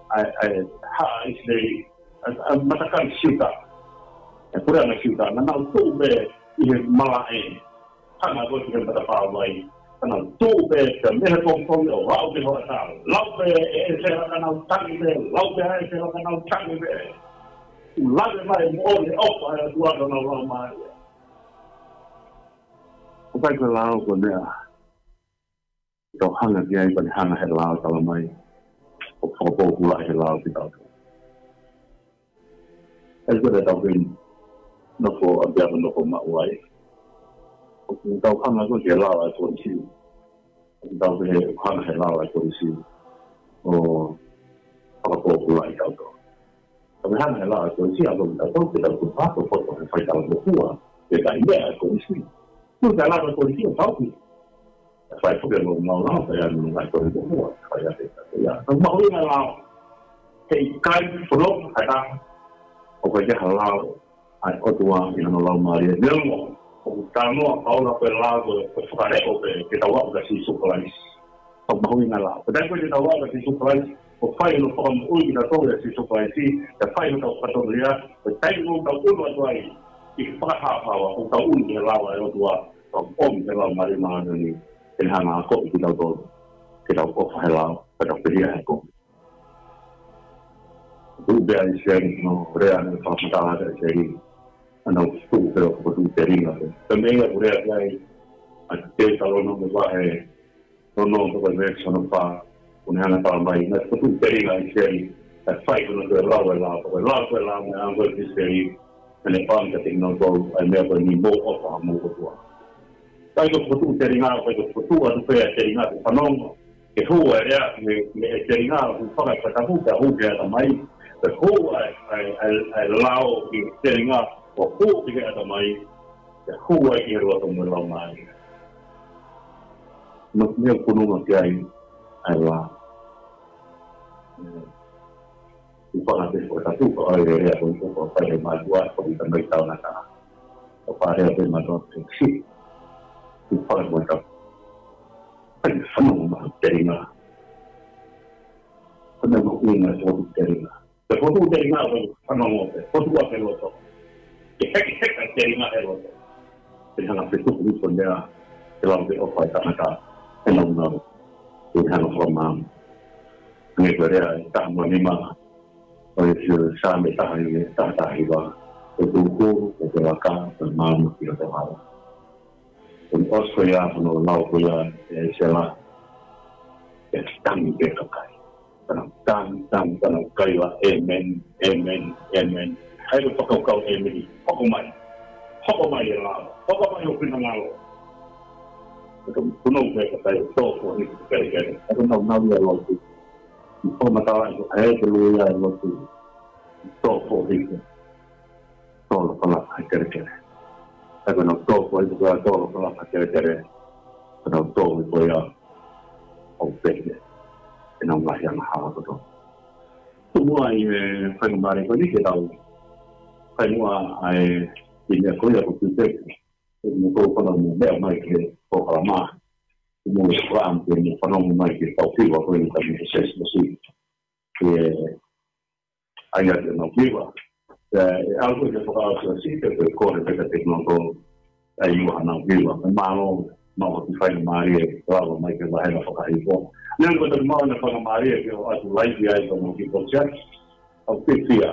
ʻa e, ʻa e haʻa ʻIsileli, ʻa e, ʻa e matakali Siuta, ʻa e puleʻanga Siuta, naʻa nau tuʻu pē ʻi he malaʻe. Hanga ko ē ki he matapā vai. Ka nau tuʻu pē, pea mei he pongipongi ʻo aʻu ki he hoʻatā. Lau pē ʻe ʻĒsela ka nau tangi pē, lau pē ʻa ʻĒsela ka nau tangi pē. ʻOku lave mai e moʻoni ʻoku ʻofa ʻa e ʻOtua ʻi honau laumālie. ʻOku ʻikai ko e lao ko e meʻa ʻoku tau hanga ki ai, pea ne hanga ʻe he lao ʻo tala mai ʻo fakapōpulaʻi ʻe he lao kitautolu. ʻE ko e tau kei nofo ʻapiako nofo maʻu ai. ʻOku tau hanga ko ē ki he lao ʻa e kolisi. ʻOku tau pehē ʻoku hanga ʻe he lao ʻa e kolisi ʻo fakapōpulaʻi kitautolu. Ka ʻoku hanga ʻe he lao ʻa e kolisi ʻo kitautolu ke tau tuʻu hake ʻo poto he faitalamokuʻa, ke kai meʻa ʻa e kolisi. Tuʻu he lao ʻa e kolisi ʻo tauhi. ʻE fai foki e lotu maʻulalo, fai ʻa e nunga ʻa e kolisi ʻo fua, fai ʻa e teka. Ia, ka mahuʻinga e lao. Heʻikai fononga ha taha ʻoku ʻikai ha lao ʻa e ʻOtua ʻi hono laumālie. Neongo ʻoku talanoa ʻa Paula ko e lao ko e, ko e fakaleʻo pē ke tau aʻu kia Sīsū Kalaisi. ʻOku mahuʻinga e lao. Ko e taimi ko ē te tau aʻu kia Sīsū Kalaisi, ʻo fai hono fakamoʻui kitautolu ʻia Sīsū Kalaisi, ʻe fai hotau fakatonuhia, ko e taimi ko ē ʻoku tau ʻunu atu ai ʻi he fakahaohaoa, ʻoku tau ʻunu ki he lao ʻa e ʻOtua, ʻoku ʻomi ʻe he Laumālie Māʻoniʻoni ke ne hanga ʻo akoʻi kitautolu ke tau ʻofa he lao, ke tau pehē ʻa e kovi. Tuʻu pē ʻa ʻIsileli, no, lea ʻa e fakamatala ʻa ʻIsileli. ʻA ia ʻoku tuʻu pē ʻo fokotuʻu telinga pē. Pea meʻa ia ʻoku lea ki ai ʻa Teutalōnome vahe ono, ko e veesi hono fā, ʻoku ne hanga ʻo tala mai, naʻe fokotuʻu telinga ʻa ʻIsileli, kae fai ko ē hono toe lau e lao, ko e lau ko ē e lao, meʻa ko ē ʻa ʻIsileli, ʻa ʻene pāmita kinautolu, ʻa e meʻa ko eni, mou ʻofa homou ʻOtua. ʻIkai ko e fokotuʻu telinga, ʻikai ko e fokotuʻu atu pē e telinga ke fanongo, ke hū e lea, mei, mei he telinga, hū faka-, fakatapu, ke hū ki he ʻatamai, ke hū ʻa e, ʻa e, ʻa e, ʻa e lao ki he telinga, ʻo hū ki he ʻatamai, ke hū ai ki he loto mo e laumālie. Mo e meʻa ʻoku nonga ki ai ʻa e lao. ʻOku fakaʻatā pē fakatapu, ka ʻoku ʻi ai e lea ko ē ʻoku fai ʻe he mātuʻa, ko e ʻita mai tau nata. ʻOku fai lea pē mātuʻa pē si. ʻOku fai mo e tapu. ʻIkai fanongo mai telinga. Ko e meʻa mahuʻinga ʻa e fokotuʻu telinga. Pea fokotuʻu telinga ʻoku fanongo pē, fokotuʻu ʻa e loto. Ke hekeheka telinga he loto. Ke hanga ʻo fetuku hifo e meʻa, ke lau ke ʻofa e tangata. ʻenau nau, ʻi he hanga fakamaama. Hangē ko e lea ʻe taha mo nima ʻo e Saame taha, ʻi he taha taha hiva: Ko e tūkulu, ko e laka, ko e maama ki hoto hala. Ko e ʻosi ko ia hono lau ko ia, ʻe Sela, ʻe tangi pē kakai. Ka nau tangi, tangi, ka nau kaila, ʻēmeni, ʻēmeni, ʻēmeni. ʻAi ke fakakaukau, ʻēmeni. Hoko mai. Hoko mai e lao. Hoko mai hoʻo finangalo. Ka ko e punou pē kakai ʻo tō foʻi kelekele. Ka ko ʻenau nau ia lotu, ʻi he fakamatala ʻe ko e ʻai ʻe he lotu ia e lotu, tō foʻi ke tō loto lapa he kelekele. Ka ko ʻenau tō foʻi ke tō loto lapa he kelekele, ka nau tō foʻi ia ʻo pehē ʻenau ngaahi angahala kotoa. Tuku muʻa ʻi he faingamālie ko eni ke tau fai muʻa ʻa e kiʻi meʻa ko ia ko e tūteki. Ko e meʻa ko ē ʻoku ne meʻa mai ki he polokalama, ko e meʻa ko ē ʻoku ne fanongo mai ki he tau hiva ko eni, ka mei he Sēsi Mōsese. Ke ʻai atu ʻenau hiva. ʻE, ʻe ʻalu ko ē ke fakaʻosi ʻa e site, ko e kole pē ka te nongo ai ʻo haʻanau hiva. Mālō, mālō ki he faingamālie, lava mai ke vahe na fakahifo. Neongo ko e taimi ʻoku ne faingamālie ke ʻoatu laivi ai ko e mau kiʻi pō siasi. ʻOku fiefia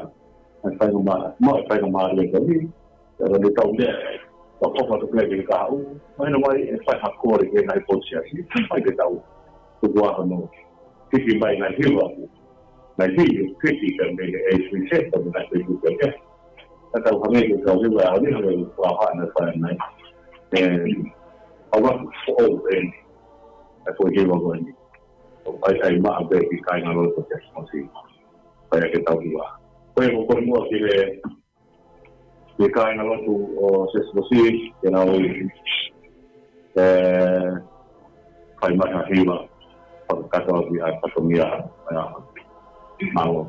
ʻa e faingamā-, mo e faingamālie ko eni. Pea ʻoku ne tau meʻa, ʻoku ʻofa atu pē ki he kahaʻu. Mahino mai ʻe fai ha kole ki he ngaahi pō siasi. Mai ke tau tuku ʻa hono hiki mai ngaahi hiva. Ngaahi hiva, hiki ka mei he A three set, ka mei he ngaahi Facebook pē. Ka tau hangē ko e kau hiva, hangē ko e kau hana fai mai. ʻE, ʻa e foʻou eni. ʻA e foʻi hiva ko eni. ʻOku ʻai, ʻai maʻa pē ki he kāingalotu ʻo Sēsi Mōsese. Pea ke tau hiva. Ko e, ko e muʻa ki he, ki he kāingalotu ʻo Sēsi Mōsese, ke nau, ʻe, fai mai ha hiva fakakātoa ki he fatongia ʻo e ʻaho. Mālō.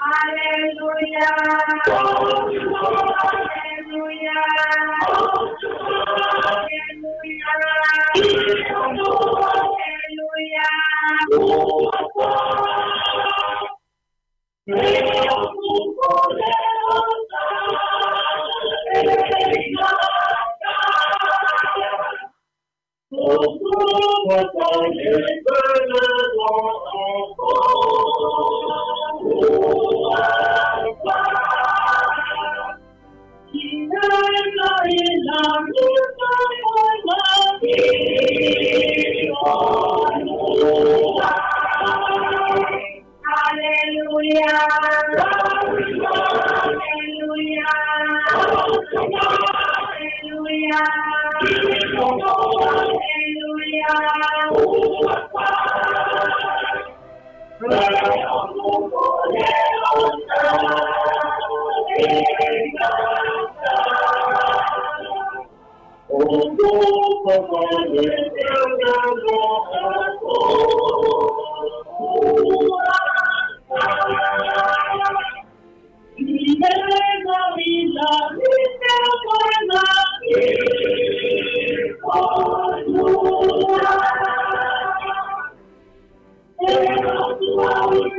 Aleluya. Aleluya. Aleluya. Aleluya. Aleluya. Aleluya. Aleluya. Aleluya.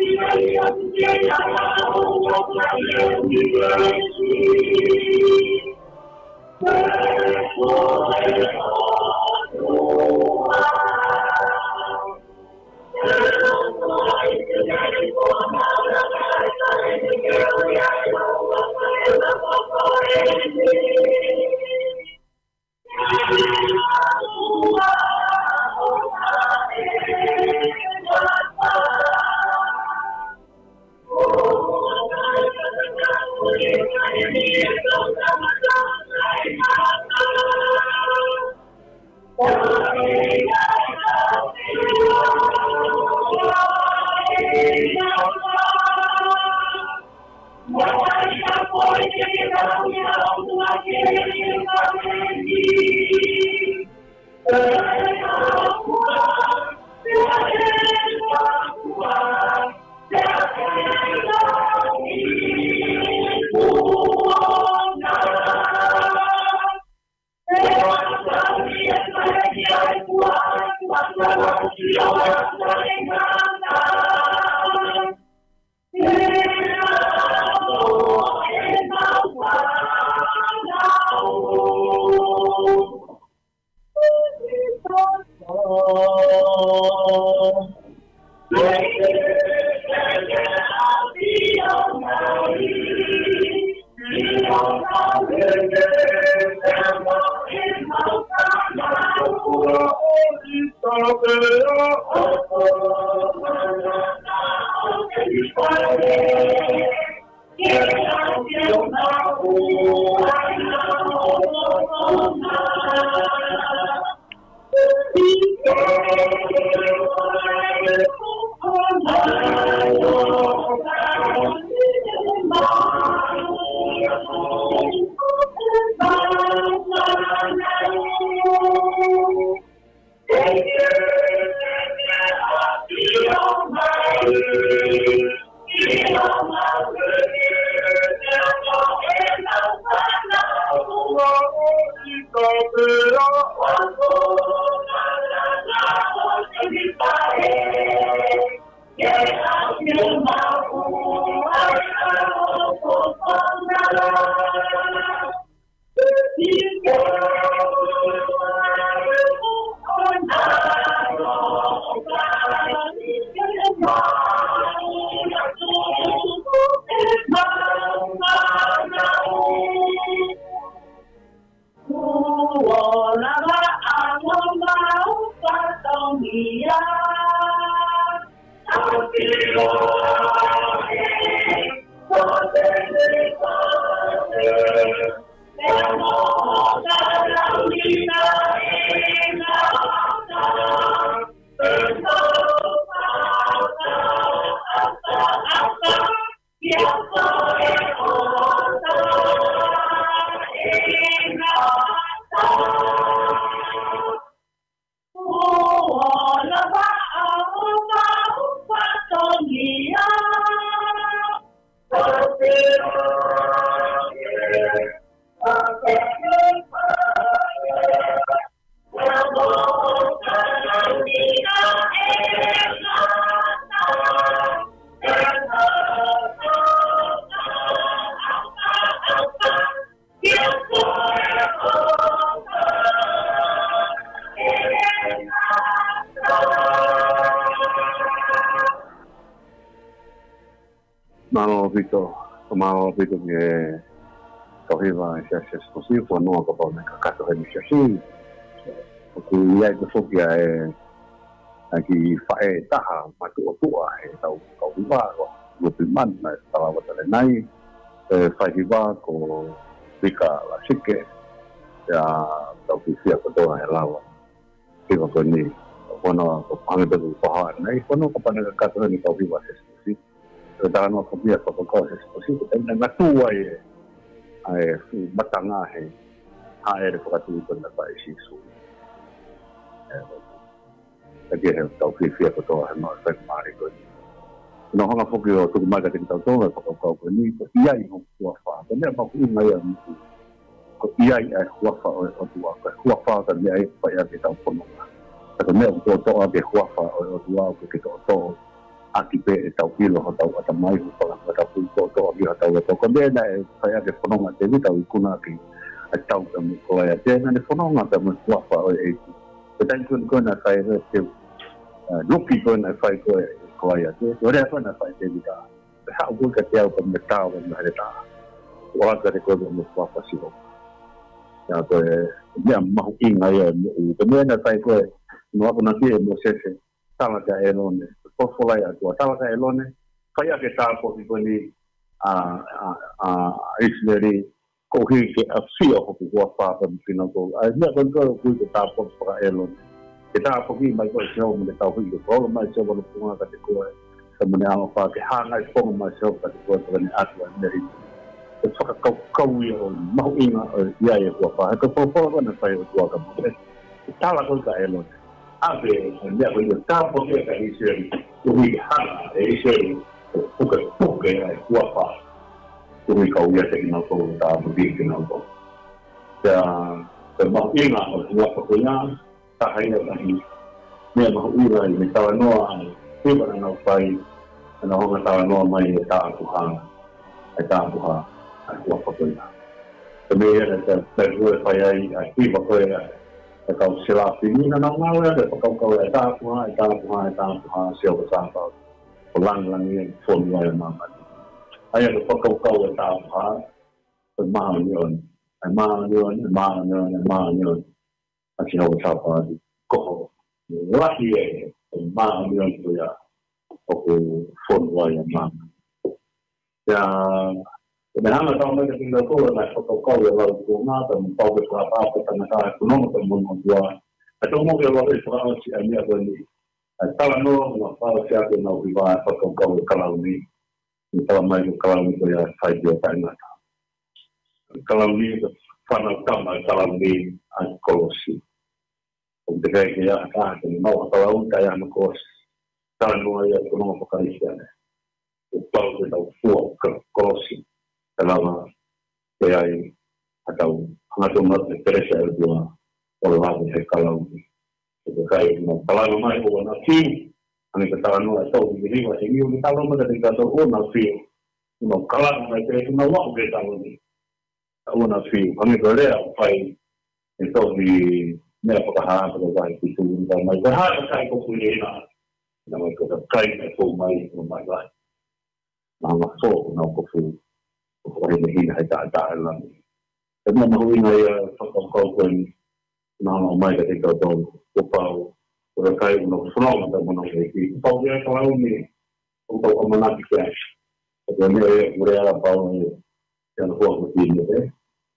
Mālō ʻaupito, mālō ʻaupito ki he tauhi ʻa e Siasi Sikosi, fonua kapau naʻe kakato heni Siasi. ʻOku ʻi ai pē foki ʻa e, ʻa e kiʻi faʻē taha matuʻotuʻa he tau kau hiva, ko Lupi Manu, naʻe tala vata le nai, e fai hiva ko Vika Lasike, ia tau fiefia kotoa he lava. Hiva ko eni, fonua ko Pahame pē ko Paha nei, fonua kapau naʻe kakato heni tauhi ʻa e Siasi Sikosi. Ko e talanoa ko ia fakakaukau he Siasi Sikosi, ko e taimi naʻe ngatu ai e, ʻa e fuʻu matanga he, hāʻele fakatuʻi ko ena ʻa Sīsū. ʻE, ʻa ia he tau fiefia kotoa he maʻu faingamālie ko eni. Naʻa ku hanga foki ʻo tuku mai kiate kitautolu e fakakaukau ko eni, ko e ʻi ai hoku huafa. Ko e meʻa mahuʻinga ia ʻamuku. Ko e ʻi ai ʻa e huafa ʻo e ʻOtua. Ko e huafa ko e meʻa ia ʻoku fai ʻaki ʻetau fononga. Ka ko e meʻa ʻoku toʻotoʻo ʻaki e huafa ʻo e ʻOtua, ʻoku ke toʻotoʻo ʻaki pē ʻetau ʻilo hotau ʻatamai, ko e fakamatapui kotoa ki hotau loto. Ko e meʻa naʻe fai ʻaki e fononga ʻa Tēvita ʻo ikunaʻi ʻa e tau pea mo Kolaiate, naʻa ne fononga pea mo e huafa ʻo e ʻEiki. Ko e taimi ko ē naʻe fai ʻe Tēvita, ʻa, loki ko ē naʻe fai ko ē ʻe Kolaiate, ko e lea ko ē naʻe fai ʻe Tēvita: Pea haʻu koe kiate au pea mo e tao pea mo e heletā. ʻO ʻoatu kiate koe pea mo e huafa ʻo Sihova. Ia ko e meʻa mahuʻinga ia ʻe moʻui. Ko e meʻa naʻe fai ko ē, naʻe akonaki ʻe Mōsese, tala kia ʻĒlone, folofola ia ʻa e ʻOtua, tala kia ʻĒlone, fai ʻaki e tāpuaki ko eni ʻa, ʻa, ʻa, ʻa ʻIsileli, koeʻuhi ke ʻafio hoku huafa pea mo kinautolu. ʻA e meʻa ko eni ko ē ʻoku ui ko e tāpuaki faka-ʻĒlone. Ke tāpuakiʻi mai koe ʻe Sihova mo ke tauhi koe, ke ʻoua naʻa ʻi ai ha ʻaloʻofa kiate koe, pea mo e ʻaloʻofa, ke hanga ʻe he fofonga mai ʻo Sihova kiate koe, pea ke ne ʻatu ʻa e melino. Ko e fakakaukau ia ʻo e mahuʻinga ʻo e ʻi ai e huafa. He ko e folofola ko ē naʻe fai ʻe he ʻOtua kia Mōsese, ʻe tala ko ē kia ʻĒlone. ʻAve ʻa e meʻa ko eni ʻo tāpuakiʻi ʻa ʻIsileli, koeʻuhi ke hanga ʻe ʻIsileli ʻo pukepuke ʻa e huafa, koeʻuhi ke ʻiate kinautolu, tāpuakiʻi kinautolu. Pea, pea mahuʻinga ʻo e huafa ko ia, taha ia ʻa e meʻa mahuʻinga ʻi he talanoa ʻa e hiva naʻa nau fai, naʻa nau hanga ʻo talanoa mai e tāpuhā, e tāpuhā ʻa e huafa ko ia. Ko e meʻa ia naʻe, naʻe, naʻe fai ai ʻa e hiva ko ia ʻa e kau selafimi, naʻa nau ngāue ʻaki e fakakaukau ʻa e tāpuhā, e tāpuhā, e tāpuhā, Sihova Sāpaoti, ʻoku langilangiʻia e fonua ʻo māmani. ʻA ia ko e fakakaukau ʻa e tāpuhā, ko e māʻoniʻoni, ʻa e māʻoniʻoni, ʻa e māʻoniʻoni, ʻa e māʻoniʻoni ʻa Sihova Sāpaoti. Ko hono lahi e, e māʻoniʻoni ko ia ʻoku fonua ʻo māmani. Ia, ʻoku ne hanga ʻo tau mai kiate kinautolu ʻa e fakakaukau ʻa e lau ʻa e kuonga, pea mo e pau ke fakaʻapaʻapa ʻa e tangata ʻi he fononga pea mo hono ʻOtua. ʻA e tau mo ke lau e fakaʻosi ʻa e meʻa ko eni, ʻa e talanoa mo e fakaʻosi ʻa ʻenau hiva, ʻa e fakakaukau ʻo e kalauni. ʻOku tala mai ko e kalauni ko ia ʻa e fai ʻo taʻengata. Kalauni, ko e fānau tama ʻo e kalauni ʻa e kolosi. ʻOku teʻeki ai ke ʻi ai ha taha te ne maʻu ha kalauni kae ʻi ai hano kolosi. Talanoa ia ʻo e fononga faka-Kalisitiane. Kuo pau ke tau fua ko e kolosi, kae lava ke ʻi ai haʻatau hangatonu atu he kelesi ʻa e ʻOtua ʻo lave he kalauni. Ko e kakai ʻoku nau talanoa mai ʻoku nau fiu, hangē ko e talanoa ʻa e tohi Niniva, ʻoku ne talanoa mai kiate kinautolu ʻoku nau fiu. ʻOku nau kalanga mai pē, ʻoku nau aʻu ki he taloni, ka ʻoku nau fiu. Hangē ko e lea ʻoku fai ʻe he tohi Meʻa Fakahā, ko e vahe fitu, ʻoku tala mai, ko e hā e kakai ʻoku hinehina, naʻa nau ʻikai ke fou mai, ʻo mai lahi. Naʻa nau fou, ʻo nau kofu, ʻo hinehina he taʻataʻa ʻo e langi. Ko e meʻa mahuʻinga ia ʻa e fakakaukau ko eni, naʻa nau ʻomai kiate kitautolu, kuo pau, ko e kakai ʻoku nau fononga pea mo honau ʻEiki. Kuo pau ke ʻi ai e kalauni, ʻoku tau ʻamanaki ki ai. Ko e meʻa ia ʻoku lea ʻa Paula ʻi he ʻuluaki Tīmote,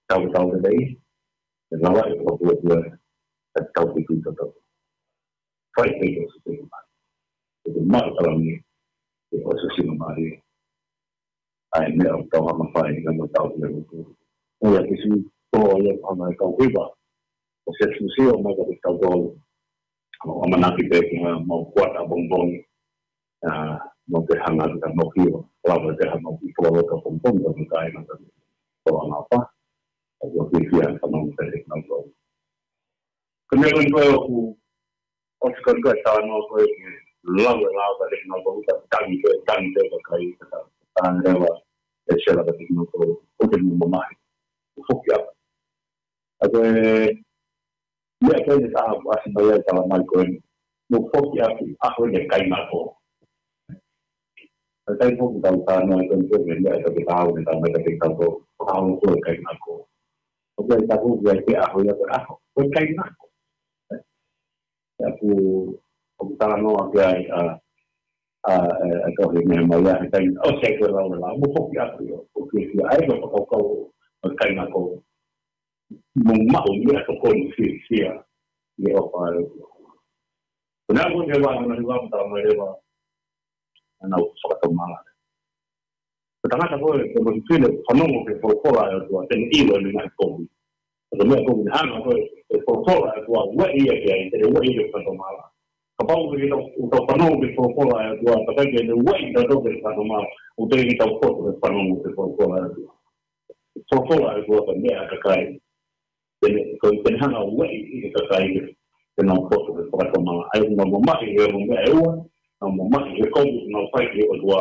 tau tau lelei, ʻe lava ʻe he fakapuepuea, ʻe tau ki tuʻi toto. Fai pē ʻoku ʻosi pē mai. ʻOku maʻu kalauni, ʻe ʻosi ʻosi mai. ʻA e meʻa ʻoku tau hanga ʻo fai, ka mo tau ki he motu. ʻOku ʻi ai e kiʻi tohi ʻoku hanga ʻe he kau hiva ʻo Sēsū ʻo ʻomai kiate kitautolu. ʻOku ʻamanaki pē ki ha mau kuata pongipongi. ʻA, mau pē hanga atu ka mau hiva. Lava pē ha mau kiʻi fualoto pongipongi, ka mau kāinga ka tau anga pa. ʻOku ʻi ai e kiʻi fanongo pē ʻe kinautolu. Ko e meʻa ko eni ko ē ʻoku ʻosi ko eni ko e talanoa ko ē ke lau e lau kiate kinautolu, ka tangi ko ē, tangi ko ē ki he kakai, ka tangi leva ʻe Sela kiate kinautolu, ʻoku te mou mamahi, ʻo foki atu. ʻA ko e meʻa ko eni ʻoku ʻasi mai ai e tala mai ko eni, mou foki atu ʻi he ʻaho ʻo e kainako. ʻA e taimi foki ʻoku tau talanoa ai ko eni ko e meʻa ʻoku tau ke tau, ʻoku tau mai kiate kitautolu, ʻaho ko ē ʻo e kainako. ʻOku ʻikai ke tau ʻi ai pē ʻaho ia ko e ʻaho ʻo e kainako. ʻA ia ʻoku, ʻoku talanoa ki ai ʻa, ʻa, ʻa, ʻa e tohi Nehemaia he taimi ʻoku ʻosi ai ko e lau e lau, mou foki atu ʻo, ʻo fiefia, ʻa ia ko e fakakaukau ʻo e kainako, mou maʻu meʻatokoni fiefia ʻi he ʻofa ʻa e ʻOtua. Ko e ʻaho ko ē ʻoku ne vā, ʻoku ne vā, ʻoku tala mai leva, ʻa ʻenau fakatomala. Ko e tangata ko ē, ko e mafifine, fanongo ki he folofola ʻa e ʻOtua, te ne ʻilo ʻene ngaahi kovi. Ko e meʻa ko ē ʻoku ne hanga ko ē, ʻe folofola ʻa e ʻOtua, ueʻi ia ki ai, te ne ueʻi ia ki he fakatomala. Kapau ʻoku ʻikai ke tau, ʻoku tau fanongo ki he folofola ʻa e ʻOtua, ka ʻikai ke ne ueʻi kitautolu ki he fakatomala, ʻoku teʻeki ke tau poto he fanongo ki he folofola ʻa e ʻOtua. Folofola ʻa e ʻOtua ko e meʻa ʻa e kakai. Te ne, ko e, te ne hanga ʻo ueʻi ʻa e kakai ke, ke nau poto he fakatomala. ʻA ia ʻoku nau mamahi he ongo meʻa ʻe ua, Nau mamahi he kovi ʻoku nau fai ki he ʻOtua,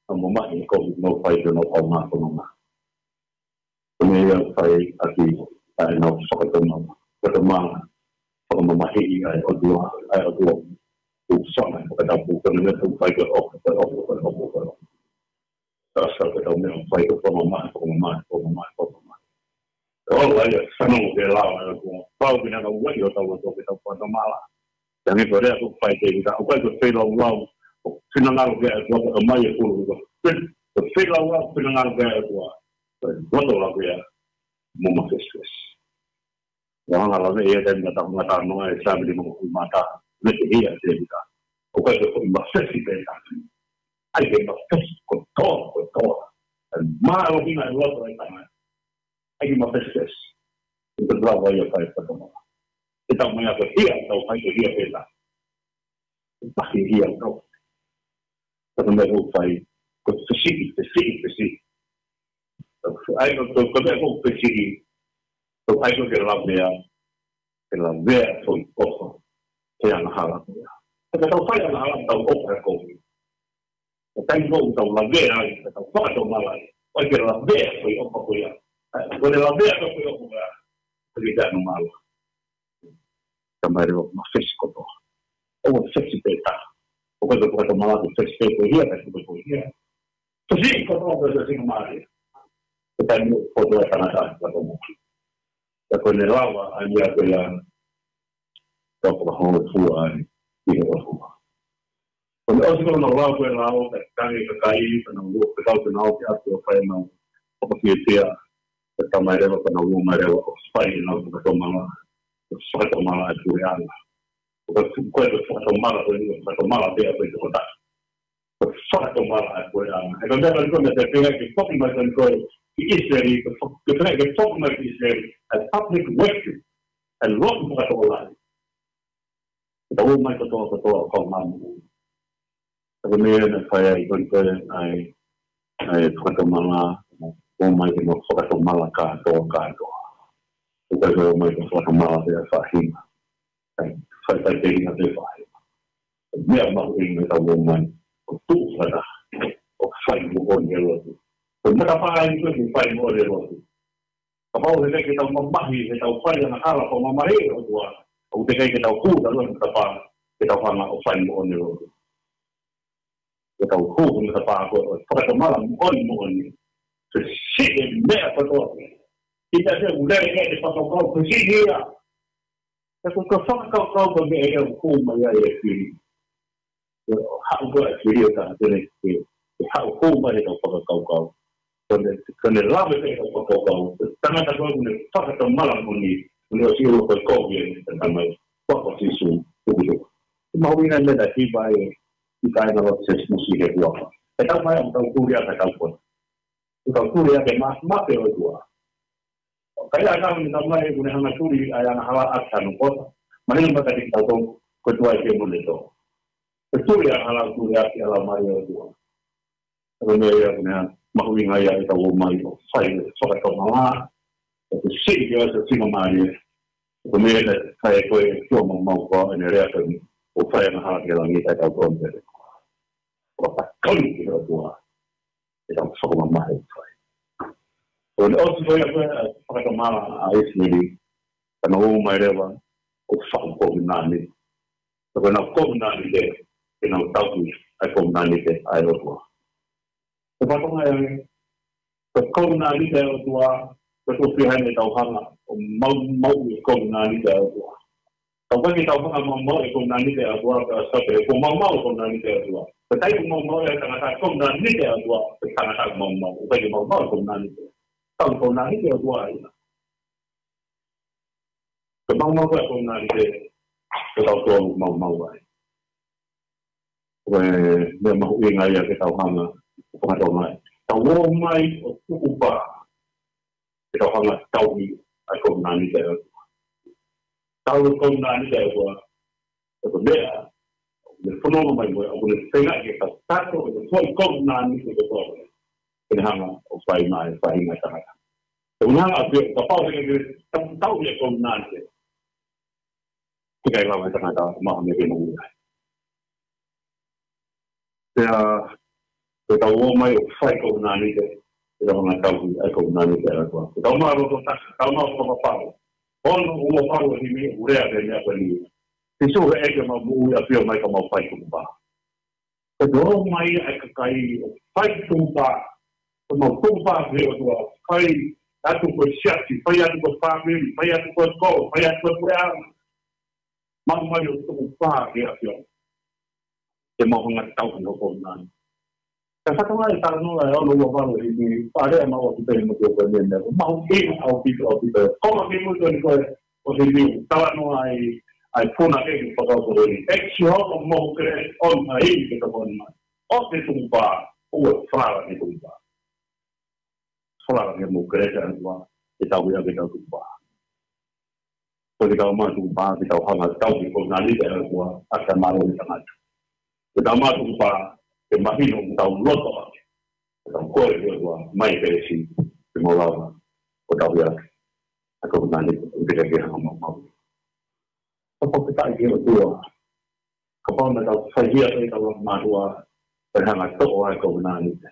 nau mamahi he kovi ʻoku nau fai ki honau kaungā fononga. Ko e meʻa ia ʻoku fai ʻaki ʻa ʻenau fakatomala, fakatomala, fakamamahiʻi ʻa e ʻOtua, ʻa e ʻOtua ʻoku fanga he fakatapu, ko e meʻa ʻoku fai ko e ʻofa, ko e ʻofa, ko e ʻofa, ko e ʻofa. Ka ʻoku ʻikai ko ʻetau meʻa ʻoku fai ko e fakamamahi, fakamamahi, fakamamahi, fakamamahi. ʻOku ʻikai ke fanongo ki he lao ʻa e ʻOtua. Pau ke ne hanga ʻo ueʻi hotau loto ke tau fakatomala. Hangē ko e lea ʻoku fai ʻe Tēvita, ʻoku ʻikai ko e feilaulau ʻoku finangalo ki ai e ʻOtua, ka ʻomai e pulu. Ko e feilaulau ʻoku finangalo ki ai e ʻOtua, ko e loto lavea mo mafesifesi. Ko e anga e lave ia ʻa e taimi ʻoku tau ngata ai, Saame nimangofulu mā taha. Meʻa ia ʻa Tēvita. ʻOku ʻikai ko e mafesi pē taha. ʻAi ke mafesi kotoa, kotoa. ʻE mālohi mai e loto ʻo e tangata. ʻAi ke mafesifesi. ʻOku ʻikai lava ia ʻo fai fakatomala. ʻE tau mai ʻa e hia, tau fai ko e hia pē taha. ʻE paki hia tau. Ka ko e meʻa ʻoku fai, ko e fesiʻi, fesiʻi, fesiʻi. ʻAi ko e, ko e meʻa ʻoku fesiʻi, ko e ʻai ko e ke lavea, ke lavea foʻi ʻofa, ke angahala ko ia. Ka tau fai angahala tau ʻofa he kovi. Ko e taimi ʻoku tau lavea ai, ka tau fakatomala ai, ʻoku ʻikai ke lavea foʻi ʻofa ko ia. Ko e lavea ko e foʻi ʻofa ko ia, ʻoku ʻikai ke ʻi ai hano mālohi. Ka mai leva mafesi kotoa. ʻOua fesi pē taha. ʻOku ʻikai ko e fakatomala ko e fesi pē ko e hia, ka ko e hia. Fesi kotoa ko e fesi mālie. Ko e taimi ʻoku poto ai e tangata ʻi he fakatomala. Ka ko ʻene lava ʻa ia ko ia, ka fakahōifua ai ʻi he ʻOtua. Ko ʻene ʻosi ko ʻenau lau ko e lao, ka tangi ka kai, ka nau lua, ka tau ka nau ki atu ʻo fai ʻenau fakafiefia, ka tau mai leva, ka nau lua mai leva ʻo fai ʻenau fakatomala, ʻo fakatomala ʻa e puleʻanga. Ko e, ko e fakatomala, ko e fakatomala pē ʻa e tokotaha. Ko e fakatomala ʻa e puleʻanga. He ko e meʻa ko eni ko e meʻa te u feinga ke foki mai ko eni ko e ki ʻIsileli, ke fo-, ke feinga ke foki mai ki ʻIsileli, ʻa e public worship, ʻa e lotu fakatokolahi. Ke tau ō mai kotoa kotoa ʻo kaungā moʻui. Ka ko e meʻa ia naʻe fai ai ko eni ko e ʻa e, ʻa e fakatomala, ō mai ke mau fakatomala kātoa, kātoa. ʻOku ʻikai ke ō mai ke fakatomala pē ʻa e faʻahinga. ʻIkai, fai, fai pē ʻi he faʻahinga. Meʻa mahuʻinga ke tau ō mai ʻo tuʻu fakataha, ʻo fai moʻoni e lotu. Ko e matapā eni ko e fai moʻoni e lotu. Kapau he ʻikai ke tau mamahi, he tau fai angahala, fakamamahi e ʻOtua, ʻoku teʻeki ai ke tau hū ʻi he matapā, ke tau hanga ʻo fai moʻoni e lotu. Ke tau hū ʻi he matapā ko e fakatomala moʻoni moʻoni. Fesiʻi e meʻa kotoa pē. ʻIkai te u lele ke te fakakaukau fesiʻi ia. Ka ko e fakakaukau ko e meʻa ia ʻoku hū mai ai e fili. Ko e haʻu ko e fili ʻo taha te ne ke, ke haʻu hū mai he kau fakakaukau. Ko ʻene, ko ʻene lave pē kau fakakaukau. Ko e tangata ko ē ʻoku ne fakatomala moʻoni, ʻoku ne ʻosi ʻilo ko e kovi ʻene, ʻene tamai. Ko Sīsū, tukutuku. Mahuʻinga e meʻa naʻe hiva ai ʻi kāinga lotu Sēsmusi he kuaka. Ke tau mai ʻo tau tuli ʻa ka tau kona. ʻO tau tuli ʻa ke ma-, mape ʻOtua. ʻOku ʻikai ha taha ʻoku ne tau mai ʻoku ne hanga tuli ʻa e angahala ʻaki hano kota. Mahino mai kiate kitautolu, ko e tuai ke mo ne tō. Ko e tuli ʻa e angahala, tuli ʻaki ʻa e Laumālie ʻo e ʻOtua. Ko e meʻa ia ʻoku ne mahuʻinga ia ke tau ō mai ʻo fai e fakatomala. Ko e siʻi ke ʻosi e sino mālie. Ko e meʻa ia naʻe fai ko e tua maumau ko ʻene lea ko eni. ʻO fai angahala ki langi kae tau tō ni pele. ʻO fakatonu ki he ʻOtua. Ke tau fakamamahi fai. Ko ʻene ʻosi ko ia ko e fakatomala ʻa ʻIsileli. Ka nau ō mai leva ʻo fakakovinānite. Ka ko ʻenau kovinānite, ke nau tauhi ʻa e kovinānite ʻa e ʻOtua. Ko e fatongia ia, ko e kovinānite ʻa e ʻOtua, ko e tuʻo fiha ʻene tau hanga ʻo maumauʻi e kovinānite ʻa e ʻOtua. Ka ʻoku ʻikai ke tau hanga ʻo maumauʻi e kovinānite ʻa e ʻOtua, ka ʻoku ʻikai ke maumau e kovinānite ʻa e ʻOtua. Ko e taimi ʻoku maumau ai e tangata e kovinānite ʻa e ʻOtua, ko e tangata ʻoku maumau, ʻoku ʻikai ke maumau e kovinānite. Tau kovinānite ʻa e ʻOtua ia. Ko e maumau ko ē ʻa e kovinānite, ko tautolu ʻoku maumau ai. Ko e meʻa mahuʻinga ia ke tau hanga ʻo fakatonga ai. Tau ō mai ʻo tuku pā, ke tau hanga ʻo tauhi ʻa e kovinānite ʻa e ʻOtua. Tauhi e kovinānite ʻa e ʻOtua, ko e meʻa ʻoku ne fononga mai mo ia, ʻoku ne feinga ke tau tato, ʻoku ne foʻi kovinānite kotoa. Ke ne hanga ʻo fai mai e faʻahinga ʻo e tangata. ʻOku ne hanga ʻo pehē, kapau he ʻikai ke tau tauhi e kovinānite, he ʻikai lava e tangata ʻo maʻu ha meʻa ke moʻui ai. Pea, ko ʻetau ō mai ʻo fai kovinānite, ʻi he ʻaho ni ʻoku tau ʻi ai kovinānite ʻa e ʻOtua. Ko ʻetau mālō ʻo tau, tau mālō ʻo fakapapau. Ono ua valu ʻa e himi ʻoku lea pē meʻa ko eni. Sīsū, ʻEiki, mau moʻui, ʻafio mai ka mau fai tukupā. Ko ʻetau ō mai ʻa e kakai ʻo fai tukupā. Ka mau tukupā ki he ʻOtua, fai atu ko e siasi, fai atu ko e fāmili, fai atu ko e kolo, fai atu ko e puleʻanga. Mau ō mai ʻo tukupā ki he ʻAfiona. Ke mau hanga ʻo tauhi hoʻo kovinānite. Ka fatongia e talanoa ʻa e ono ua valu ʻi he himi, pea lea maʻu ʻaupito ʻi he motuʻa ko eni, ʻoku mahuʻinga ʻaupito, ʻaupito. Ko e konga kimui ko eni ko e, ʻo e himi, talanoa ai, ʻa e puna ʻEiki fakaʻofoʻofa. Exhale, move grace on, ʻa e ʻEiki ke tokoni mai. ʻOua te tukupā, ʻoua, falala ke tukupā. Falala ke move grace ʻa e ʻOtua, ke tau ia ke tau tukupā. Ko ʻetau mātuʻa tukupā, ke tau hanga ʻo tauhi e kovinānite ʻa e ʻOtua, ʻaki ʻa e mālohi ʻa e tangata. Ko ʻetau mātuʻa tukupā, ke mahino ʻoku tau loto ʻaki. Ke tau kole ki he ʻOtua, mai pēsi, ke mau lava ʻo tauhi ʻaki ʻa e kovinānite, ʻo teʻeki ke hanga ʻo maumauʻi. Ka fakafetaʻi ki he ʻOtua, kapau naʻa tau faihia pē ʻetau langa mātuʻa, pea hanga ʻo toʻo ʻa e kovinānite.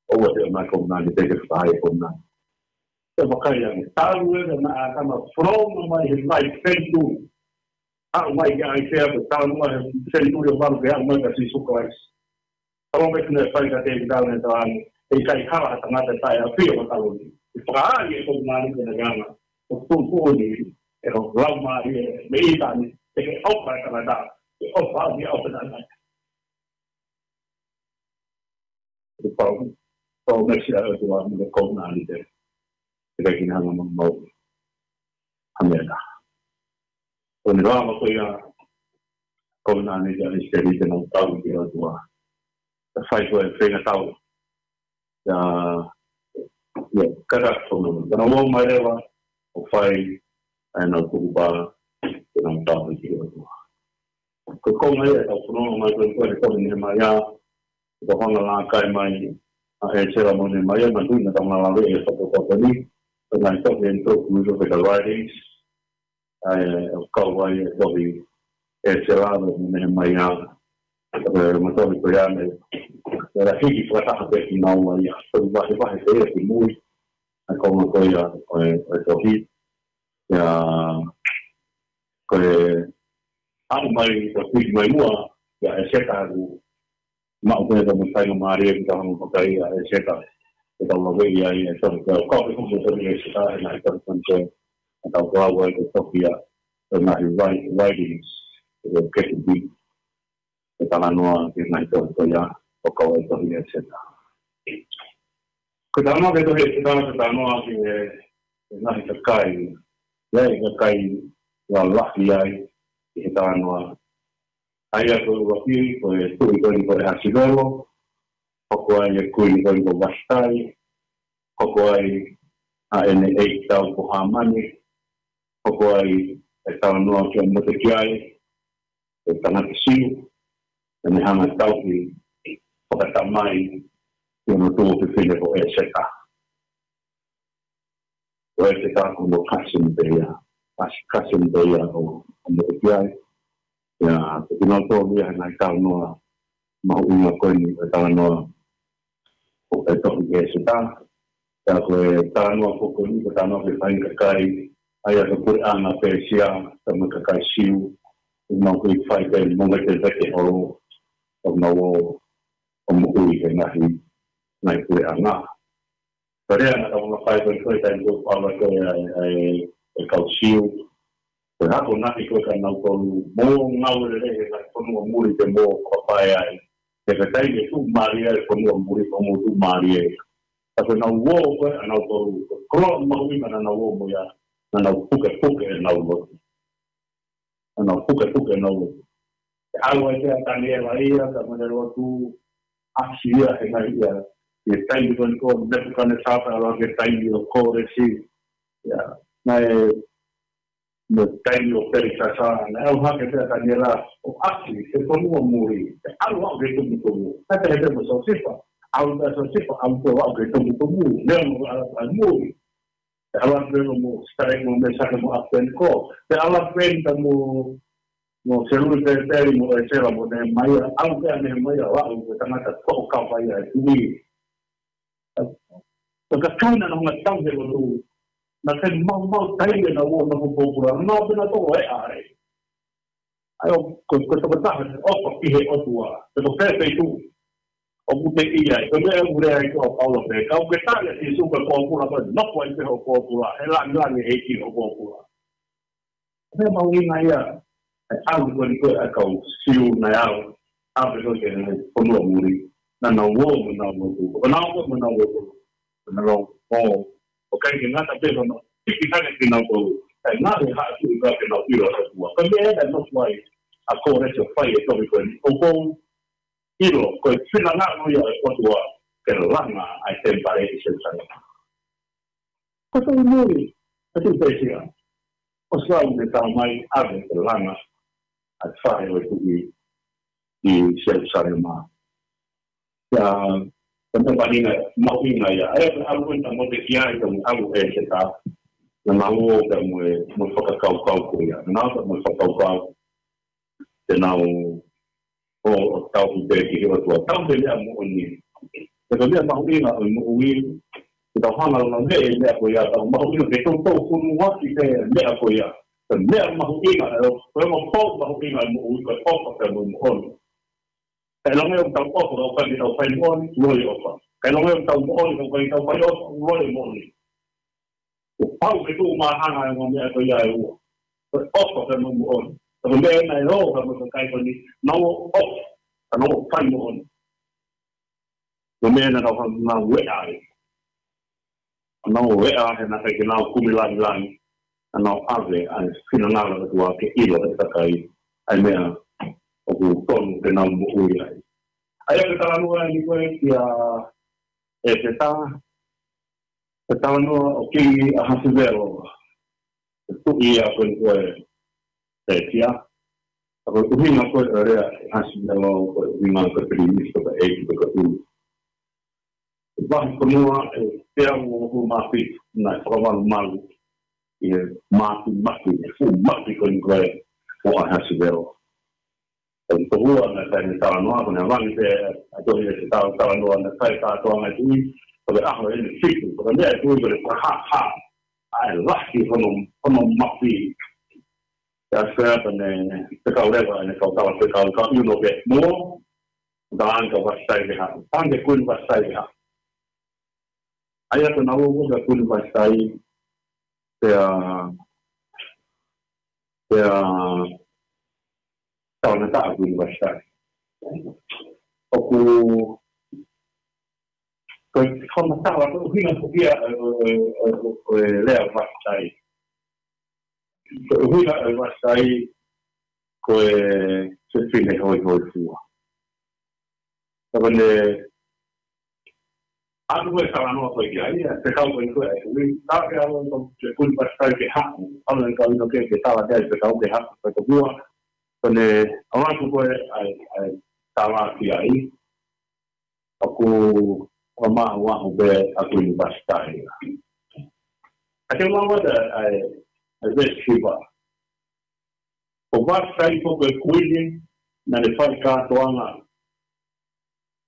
ʻOua te ʻomai kovinānite ke fai ʻe he kovinānite. Te u vakai ange, talu ē naʻa ʻAtama fononga mai he vai senituli. Aʻu mai kia ʻAisea, ko e talanoa he senituli ʻo valu ke aʻu mai kia Sīsū Kalaisi. Talu ē naʻe fai kia Tēvita ʻene talaange, ʻe ʻikai hala ha tangata taʻeʻafio ʻi ho taloni. ʻE fakaʻai e kovinānite naʻe ʻi ai, ʻo tuʻutuʻuni ʻe ho Laumālie mei ʻĪteni, ʻe ke ʻofa he tangata, ʻe ʻofa ʻi he ʻofa ʻa e tangata. Ko e pau, pau meʻa ʻa e ʻOtua mo e kovinānite. ʻIkai ke ne hanga ʻo maumauʻi ha meʻa. Ko ʻene lava ko ia kovinānite ʻa ʻIsileli te nau tauhi ki he ʻOtua. Ka fai ko e feingatau. Ia, ia, kata ko no. Ka nau ō mai leva ʻo fai ʻa ʻenau tukupā, te nau tauhi ki he ʻOtua. Ko e konga ia ʻetau fononga mai ko eni ko e tohi Nehemaia, ʻetau hanga ʻo laka mai ʻa ʻĒsela mo Nehemaia, manatuʻi naʻa tau ngāue he fakapotopoto ni, ko e ngaahi tohi ʻeni ko e Greek Writings, ʻa ia ʻoku kau ai e tohi ʻĒsela mo Nehemaia, ko e ngaahi tohi ko ia naʻe, naʻe hiki fakataha pē kinaua ia, tohi vahevahe pē ia kimui, ʻa e konga ko ia ʻo e, ʻo e tohi, ia, ko e aʻu mai, ko e hiki mai muʻa, ia ʻĒseta ʻoku maʻu pē ʻetau faingamālie ke tau hanga ʻo vakai ʻa ʻĒseta. Ke tau lave ʻi ai, ʻe tau kau, kau ke kumu tohi ʻĒseta, ʻe ngaahi tohi ko eni ko ē, ʻe tau kau ai ko e tohi ia, ʻe ngaahi wri-, writings, ʻe Ketubi. ʻE talanoa ki he ngaahi tohi ko ia, ʻo kau ai tohi ʻĒseta. Ko e talanoa ki he tohi ʻĒseta, ko e talanoa ki he, he ngaahi kakai, ia e kakai lalahi ai, ki he talanoa. ʻA ia ko e ʻuluaki, ko e tuʻi ko eni ko ʻEhasivelo, hoko ai e kuini ko eni ko Vasitai, hoko ai ʻa ʻene ʻeikitau ko Hāmani, hoko ai e talanoa kia Motekiai, e tangata Siu, ʻene hanga ʻo tauhi fakatamai ki hono tuofefine ko ʻĒseta. Ko ʻĒseta ko hono cousin pē ia, cousin pē ia ʻo, ʻo Motekiai. Ia, ko kinautolu ia he ngaahi talanoa mahuʻinga ko eni, e talanoa ʻo e tohi ʻĒseta. Ia ko e talanoa ko eni, ko e talanoa ki he faʻahinga kakai, ʻa ia ko e puleʻanga Pēsia, pea mo e kakai Siu, ʻoku nau kei fai pē mo e vetevete holo, ʻo nau ō ʻo moʻui he ngaahi, ngaahi puleʻanga. Pea lea naʻa tau ngāue fai ko e taimi ko ē ʻa e, ʻa e, ʻa e kau Siu. Ko e akonaki ko ē kia nautolu, mou ngāue lelei he ngaahi fonua muli te mou fakapae ai. He ko e taimi ʻe tuʻumālie ai e fonua muli, ʻoku mou tuʻumālie. Ka ko ʻenau ō ko ē ʻanautolu, ko e koloa mahuʻinga naʻa nau ō mo ia, naʻa nau pukepuke ʻenau lotu. Naʻa nau pukepuke ʻenau lotu. ʻAlu ai pē ʻa Taniela ia, ka mo ʻene lotu, ʻasi ia, he ngaahi ia. ʻI he taimi ko eni ko Nepukanesa, pea ʻalu ki he taimi ʻo Kōlesi. Ia, naʻe mo e taimi ʻo Pelisasa, naʻe ʻalu hake pē ʻa Taniela ʻo ʻasi he fonua muli, ʻo ʻalu ʻo aʻu ki he tumutumu. Naʻe pehē pē mo Siosefa, ʻalu pē ʻa Siosefa, ʻalu pē ʻo aʻu ki he tumutumu, lea mo ʻalu ʻo aʻu ki muli. ʻAlu pē mo Setilaeka mo Mesake mo ʻApitenikō, ʻalu pē mo mo Selupeseti mo ʻEsela mo Nehemaia, ʻalu pē ʻa Nehemaia ʻo aʻu ko e tangata toʻo kava ia ʻa e tuʻi. Ko e kakai naʻa nau hanga ʻo tauhi e lotu, naʻe maumau taimi ʻenau ō ʻo nofo pōpula, naʻa nau pē nau toʻo e ʻai. ʻA ia ko, ko e tokotaha ʻoku ʻofa ki he ʻOtua, pe ko fē feituʻu ʻoku te ʻi ai, ko e meʻa ʻoku lea ai ko ē ʻa Paula pē, kapau ʻoku ke tali ʻa Sīsū ko e pōpula, ko e nofo ai pē hoʻo pōpula, he langilangi ʻEiki hoʻo pōpula. Meʻa mahuʻinga ia, ʻa e ʻalu ko eni ko ē ʻa e kau Siu naʻe ʻalu, ʻave ko ē ki he fonua muli, naʻa nau ō mo ʻenau lotu, ʻo nau ō mo ʻenau lotu, ʻo nau ō, ʻo ʻikai ke ngata pē hono hiki hake kinautolu, kae ngalo e haʻa tuʻi kae ke nau ʻilo ʻa e ʻOtua. Ko e meʻa ia naʻe nofo ai ʻa Kōlesi ʻo fai e tohi ko eni, ʻoku ou ʻilo, ko e finangalo ia ʻo e ʻOtua ke langa ʻa e temipale ʻi Selusalema. Ko e tohi muli, ʻa e tohi Pēsia, ʻosi lau ne talamai ʻave ke langa ʻa e fale ʻo e tuʻi ʻi Selusalema. ʻA ia, ko e meʻa mahuʻinga, mahuʻinga ia. ʻA ia ko e ʻalu ko eni ʻa Motekiai, ko e ʻalu ʻa ʻEseta, naʻa nau ō pē mo e, mo e fakakaukau ko ia. Naʻa nau ō pē mo e fakakaukau te nau ō ʻo tauhi pē ki he ʻOtua, tauhi e meʻa moʻoni. Pea ko e meʻa mahuʻinga ʻo e moʻui, ke tau hanga ʻo lau e meʻa ko ia, tau mahuʻinga ke tau tau funu ʻaki pē e meʻa ko ia. Ko e meʻa mahuʻinga, ʻa e, ko e ongo pou mahuʻinga ʻo e moʻui, ko e ʻofa pea mo e moʻoni. Kae ʻilonga ʻoku tau ʻofa, ka ʻoku ʻikai ke tau fai moʻoni, loi ʻofa. Kae ʻilonga ʻoku tau moʻoni, ka ʻoku ʻikai ke tau fai ʻofa, loi moʻoni. ʻOku pau ke tuʻu māhanga e ongo meʻa ko ia ʻe ua. Ko e ʻofa pea mo e moʻoni. Ko e meʻa ena ʻe ō pea mo e kakai ko eni, nau ʻofa, ka nau fai moʻoni. Ko e meʻa ena naʻa nau hanga ʻo ngāueʻi ai. Naʻa nau ngāueʻi he naʻe ʻikai ke nau kumi langilangi. Naʻa nau ʻave ʻa e finangalo ʻo e ʻOtua ke ʻilo ʻe he kakai ʻa e meʻa ʻoku tonu ke nau moʻui ai. ʻA ia ko e talanoa eni ko ē kia ʻEseta, ko e talanoa ʻo Kingi ʻAhasivelo, ko e tuʻi ia ko eni ko ē ʻo Pēsia. Ka ko e ʻuhinga ko ē ʻo e lea ʻa ʻAhasivelo, ko e ʻuhinga ko e pilinisita ʻo e ʻeiki ko e ʻulu. Vahefonua ʻe teau uofulu mā fitu naʻe fakamalumalu ʻi he māfimafi, ʻi he fuʻu mafi ko eni ko ē ʻo ʻAhasivelo. Ko e tohua naʻe fai ʻene talanoa, ko ʻene ʻamanaki pē ʻa e tohi ʻa e tau talanoa naʻe fai kātoanga ʻa e tuʻi, ko e ʻaho ʻeni ʻe fitu, ko e meʻa ʻa e tuʻi ko ʻene fakahāhā ʻa e lahi hono, hono mafi. Pea ʻosi ko ia ko ʻene fekau leva ʻene kau tala fekau, kau ʻilo pē mo, talaange kia Vasitai ke haʻu. Talaange kia Kuini Vasitai ke haʻu. ʻA ia ko ʻenau ō ko ē kia Kuini Vasitai, pea, pea talangataʻa ʻa Kuini Vasitai. ʻOku, ko e fakamatala, ko e ʻuhinga ko ia, ʻo, ʻo, ʻo, ʻo, ʻo e lea ʻa Vasitai. Ko e ʻuhinga ʻa Vasitai ko e fefine hoihoifua. Ka ko ʻene ʻalu ko ē talanoa ko ē ki ai, ʻa e fekau ko ē ko ē, ʻa e ui, ka ke ʻalu ko ē kia Kuini Vasitai ke haʻu, ʻalu ʻene kau ʻilo ke, ke tala ki ai, fekau ke haʻu, ko e tohua, ko ʻene ʻalu atu ko ē ʻa e, ʻa e tala ki ai, ʻoku ʻomai ʻa e ʻaho pē ʻa Kuini Vasitai. ʻA ia ke lau atu ʻa e, ʻa e veesi hiva. Ko Vasitai ko e kuini naʻa ne fai kātoanga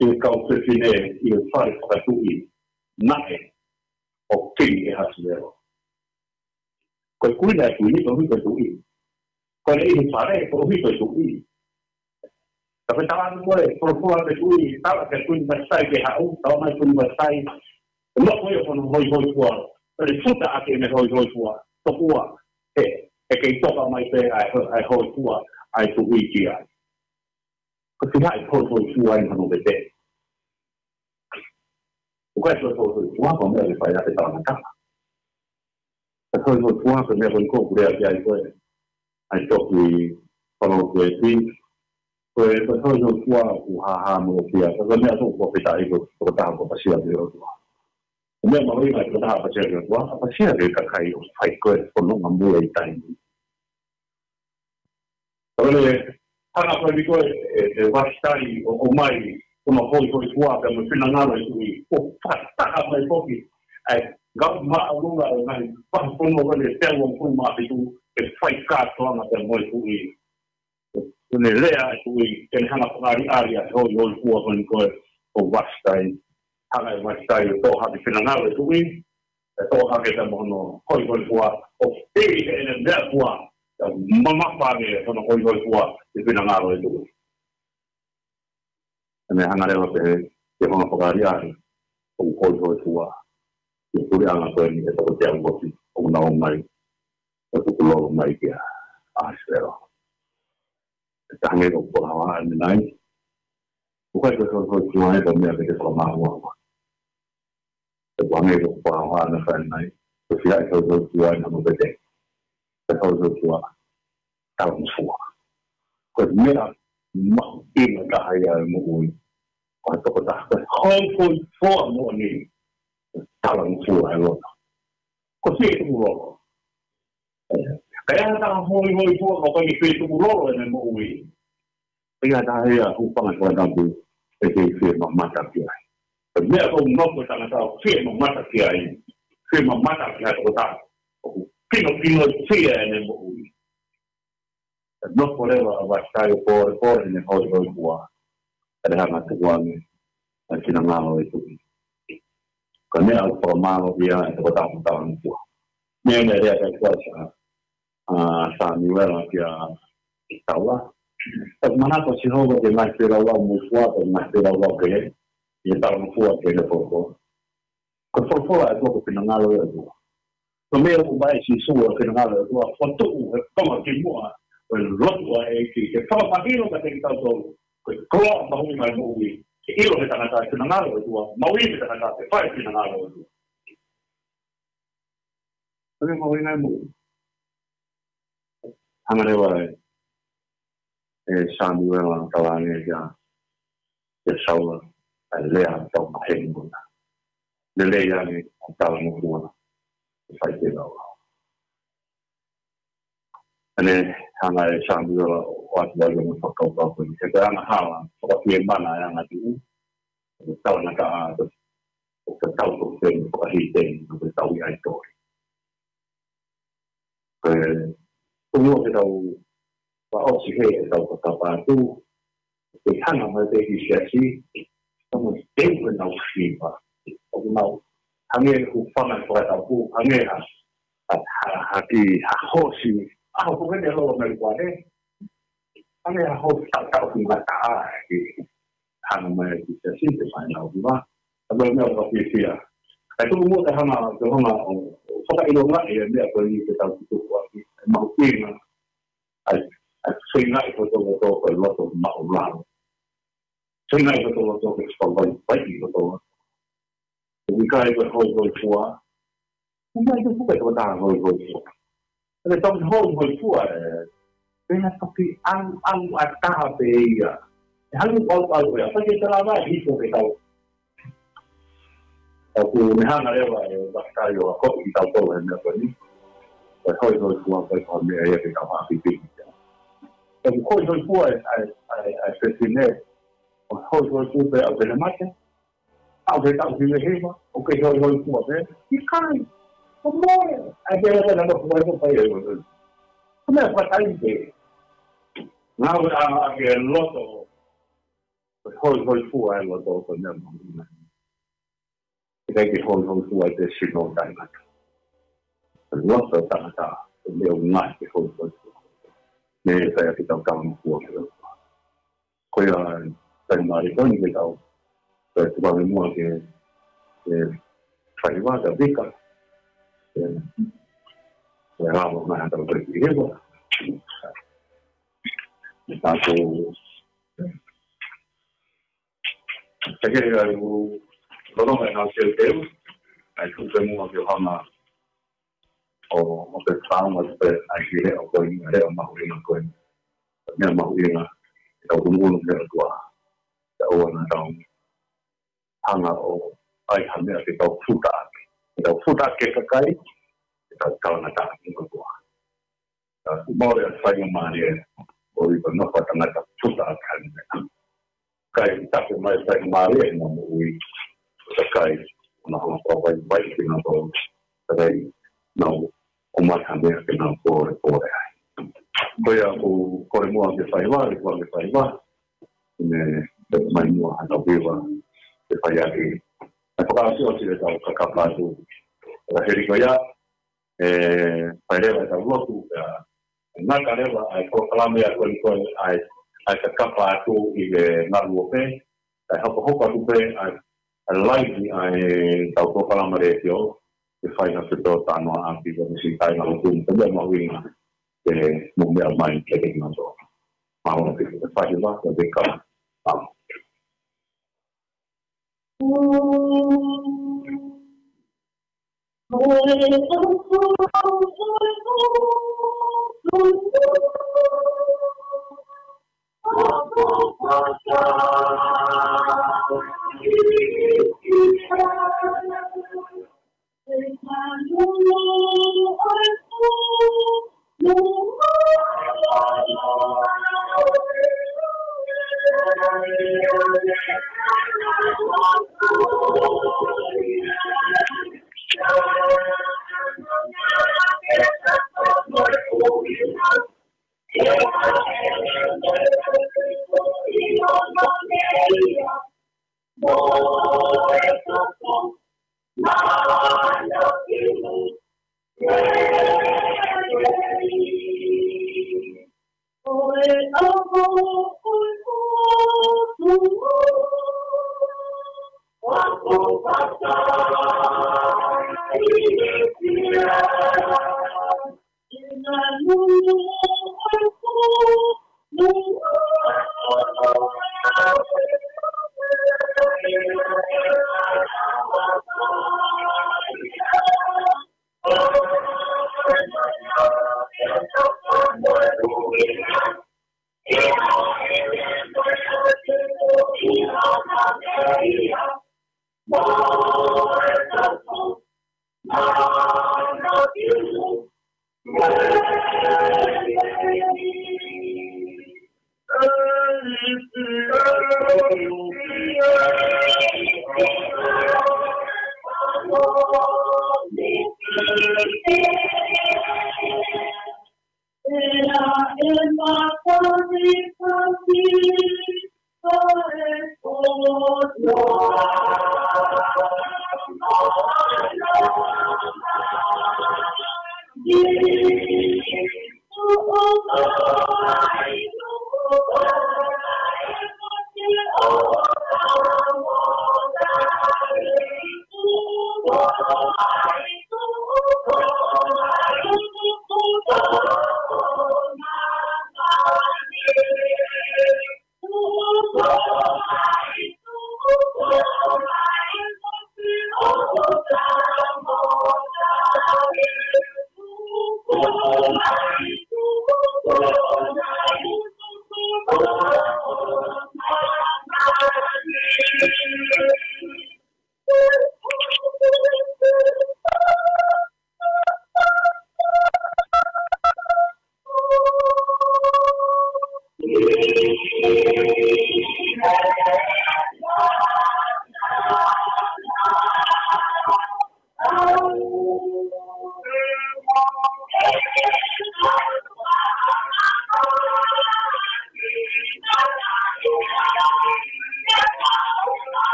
ʻi he kau fefine ʻi he fale fakatuʻi naʻe ʻo Kingi ʻAhasivelo. Ko e kuini ʻa e kuini koeʻuhi ko e tuʻi. Ko ʻene ʻi he fale koeʻuhi ko e tuʻi. Ka ko e tala atu ko ē, folofola ʻa e tuʻi, tala kia Kuini Vasitai ke haʻu, tala mai Kuini Vasitai, ʻe nofo ia ʻi hono hoihoifua, pea ʻe futa ʻaki ʻene hoihoifua, tokua, he, he kei toka mai pē ʻa e, ʻa e hoifua ʻa e tuʻi ki ai. Ko e fiha e hoihoifua ʻi hono vete. ʻOku ʻikai ko e hoihoifua ko e meʻa ke fai ʻaki e talangataʻa. Ko e hoihoifua ko e meʻa ko eni ʻoku lea ki ai ko ē ʻa e tohi Palōfita. Ko e, ko e hoihoifua ʻoku hāhā mo kia, ko e meʻa ʻoku fakafetaʻi ko e tokotaha ʻoku ʻapasia ki he ʻOtua. Ko e meʻa mahuʻinga e tokotaha ʻapasia ki he ʻOtua, ʻapasia ki he kakai ʻoku fai ko ē fononga mo e taimi. Ka ko ʻene hanga ko eni ko ē ʻe, ʻe Vasitai ʻo, ʻomai hono hoihoifua pea mo e finangalo ʻo e tuʻi. ʻO fakataha mai foki ʻa e kau māʻolunga ʻo e ngaahi vahefonua ko eni ʻe teau uofulu mā fitu ke fai kātoanga pea mo e tuʻi. Ko ʻene lea ʻa e tuʻi, ke ne hanga ʻo fakaʻaliʻali ʻa e hoihoifua ko eni ko ē ʻo Vasitai. Hanga ʻe Vasitai ʻo toʻo hake e finangalo ʻo e tuʻi, ʻo toʻo hake pea mo hono hoihoifua, ʻo fili heʻene meʻafua, ʻo mamafa ange hono hoihoifua ʻi he finangalo ʻo e tuʻi. Pea ne hanga leva pē ke hanga ʻo fakaʻaliʻali hono hoihoifua ʻi he puleʻanga ko eni ʻo e toko teau kovi ʻoku nau ō mai ʻo tukulolo mai kia ʻAhasuelo. Pea hangē ko e folofola ʻanenai, ʻoku ʻikai ko e hoihoifua ia ko e meʻa ke te fakamāuʻi. Pea hangē ko e folofola ʻanenai, ko e fia ʻi he hoihoifua ʻi hono vete, ko e hoihoifua talangofua. Ko e meʻa mahuʻinga taha ia ʻo e moʻui. Ko e tokotaha ko e hoihoifua moʻoni, talangofua e loto. Ko e fie tukulolo. Ka ʻi ai ha taha hoihoifua ka ʻoku ʻikai fie tukulolo ʻene moʻui, ʻe ʻi ai ha taha ia ʻoku hūfanga he fakatapu ʻe kei fie mamata ki ai. Ko e meʻa ʻoku nofo e tangata ʻo fie mamata ki ai, fie mamata ki ha tokotaha ʻoku pinopinoʻia ʻene moʻui. Pea nofo leva ʻa Vasitai ʻo pōlepole ʻene hoihoifua, pea ne hanga ʻo tukuange ʻa e finangalo ʻo e tuʻi. Ko e meʻa ʻoku fakamālō ia ʻe he tokotaha talangofua. Meʻa naʻe lea ki ai ʻa, ʻa Samiuela kia Saula. Pea manako ʻa Sihova ki he ngaahi feilaulau mo e fua, ki he ngaahi feilaulau kehe, ʻi he talangofua ki heʻene folofola. Ko e folofola ʻa e ʻOtua ko e finangalo ʻo e ʻOtua. Ko e meʻa ʻoku ʻomai ʻe Sīsū ʻa e finangalo ʻo e ʻOtua, fokotuʻu he konga kimuʻa ʻo e lotu ʻa e ʻEiki, ke fakamahino kiate kitautolu ko e koloa mahuʻinga ʻo e moʻui, ke ʻilo ʻe he tangata e finangalo ʻo e ʻOtua, maʻu ʻe he tangata ke fai e finangalo ʻo e ʻOtua. Ko e meʻa mahuʻinga ʻo e moʻui. Hanga leva ʻe, ʻe Samiuela ʻo talaange kia, kia Saula ʻa e lea ʻoku tau maheni mo ia. Lelei ange ʻa e talangofua ʻi he fai feilaulau. Pea ne hanga ʻe Samiuela ʻo ʻoatu ai ʻa e fakakaukau ko eni. He ko e angahala, fakafiemana ʻa e angatuʻu, ʻo e talangataʻa, ʻo e tau tokeni, fakahīteni, ʻo e tau ʻi ai toi. Pea ʻoku ʻoua ke tau fakaʻosi he ʻetau fakapātū, ke hanga mai pē ki he siasi, ʻo mo teu ʻenau fiva. ʻOku nau hangē ʻoku hūfanga he fakatapu, hangē ha, ha, ha, ha kiʻi, ha hoosi, ʻa hono ko ʻene lolo mai kuane, hangē ha hoosi taʻu, taʻu ki mata ai, ke hanga mai ki he siasi ke fai ʻenau fiva. Ka ko e meʻa fakafiefia. Kae tuku muʻa ke hanga, ke hanga ʻo, ʻo fakaʻilongaʻi e meʻa ko eni ke tau tutuku ʻaki. ʻE mahuʻinga ʻa e, ʻa e feingaʻi hotau loto ko e loto maʻulalo. Feingaʻi hotau loto ke fakavaivaiʻi hotau loto. ʻOku ʻikai ko e hoihoifua. ʻOku ʻikai ke fuka e tokotaha hoihoifua. ʻE tau hoihoifua ē. Pea toki ʻalu, ʻalu ʻatā pē ia. ʻE halu ʻalu, ʻalu ia. Pea ke tala mai hifo ke tau. ʻOku ne hanga leva ʻe Vasitai ʻo akoʻi kitautolu he meʻa ko eni. Ko e hoihoifua ko e meʻa ia ke tau haʻapipihi. ʻOku hoihoifua ʻa e, ʻa e, ʻa e, ʻa e fefine. ʻOku hoihoifua pē ʻo aʻu ki he mate. ʻOku ke tau hivehiva, ʻoku ke hoihoifua pē. ʻIkai. ʻOku mole. ʻAi pē leva na ko fua ko pai e. Ko e meʻa fakatai pē. Ngāueʻanga ʻaki e loto. Ko e hoihoifua e loto ko e meʻa mahuʻinga. ʻIkai ke hoihoifua ʻi he sino ʻo e tangata. Ko e loto ʻo e tangata, ko e meʻa ʻoku ngaahi ke hoihoifua. Meʻa ia ke tau talangofua ki ai. Ko ia, taimi mālie ko eni ke tau, ke tau tukuange muʻa ke, ke fai vaka vika. Ke, ke lava mai ʻa e tau fai ki hewa. Ka ko, ke ke ia u, lolo mai nau teuteu, ʻai tuku muʻa ke hanga ʻo, ʻo ke fānga pe ʻai ki he leʻo ko eni, leʻo mahuʻinga ko eni. Meʻa mahuʻinga, ke tau ʻunuʻunu ki he ʻOtua. Ke ʻoua naʻa tau hanga ʻo ʻai ha meʻa ke tau futa ʻaki. Ke tau futa ʻaki e kakai, ke tau talangataʻa ki he ʻOtua. Ka ʻoku mole ʻa e faingamālie, ʻo ʻi ai pē ʻa e tangata futa ʻaki ha meʻa. Kae tafe mai e faingamālie ʻi he moʻui ʻo e kakai, ʻo nau hanga ʻo vaivai kinautolu, kae nau ʻomai ha meʻa ke nau pōlepole ai. Ko ia ʻoku kole muʻa ke fai vale, kuo ke fai vale. Ne, te mai muʻa ʻa e tau hiva, ke fai ʻaki. ʻE fakaʻosiʻosi ʻetau kakapa atu. ʻE heri ko ia, ʻe fai leva ʻetau lotu, ʻe ngata leva ʻa e polokalama ia ko eni ko e, ʻa e, ʻa e kakapa atu ʻi he ngalu ʻo pē, ʻe hokohoko atu pē ʻa e, ʻa e laivi ʻa ʻetau polokalama letiō, ke fai ha feto tano a api ko e si kai na lotu, te mea mahuʻinga, ke mo mea mai ke te kina tō. Mālō ke fai leva, ke te kama. Mālō.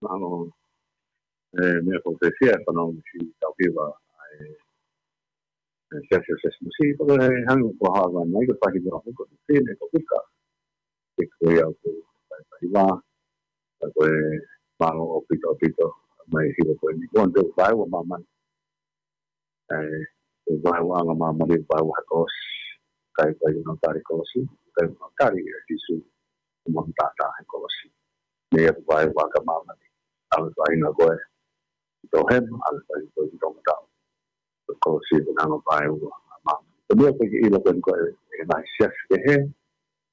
Mālō, ē, meʻa ko e fiefia, ko hono ʻuhi ʻetau hiva, ē, ē, Siasi ʻo Sēsimasi, ko e hangē ko e hā mai, ko e pahi ko e hoko, ko e fine, ko e fika. Ke ko ia ʻoku, pai, pai, vā. Ka ko e mālō ʻaupito, ʻaupito, mai hiva ko eni. Ko ʻene ʻoku fai ua māmani. ʻA e, ʻoku vaeua ʻa māmani, vaeua ha kolosi. Kai, kai, no tari kolosi, kai, no tari ʻa Sīsū, mo tātā he kolosi. Meʻa ʻoku vaeua ʻa māmani. ʻA e vaeua ko e, ʻi tō hema, ʻa e vaeua ko e ʻi tō mata. Ko e kolosi, ko e anga vaeua ʻa māmani. Ko e meʻa ko ē ke ʻilo ko eni ko e, ʻe ngaahi siasi kehe,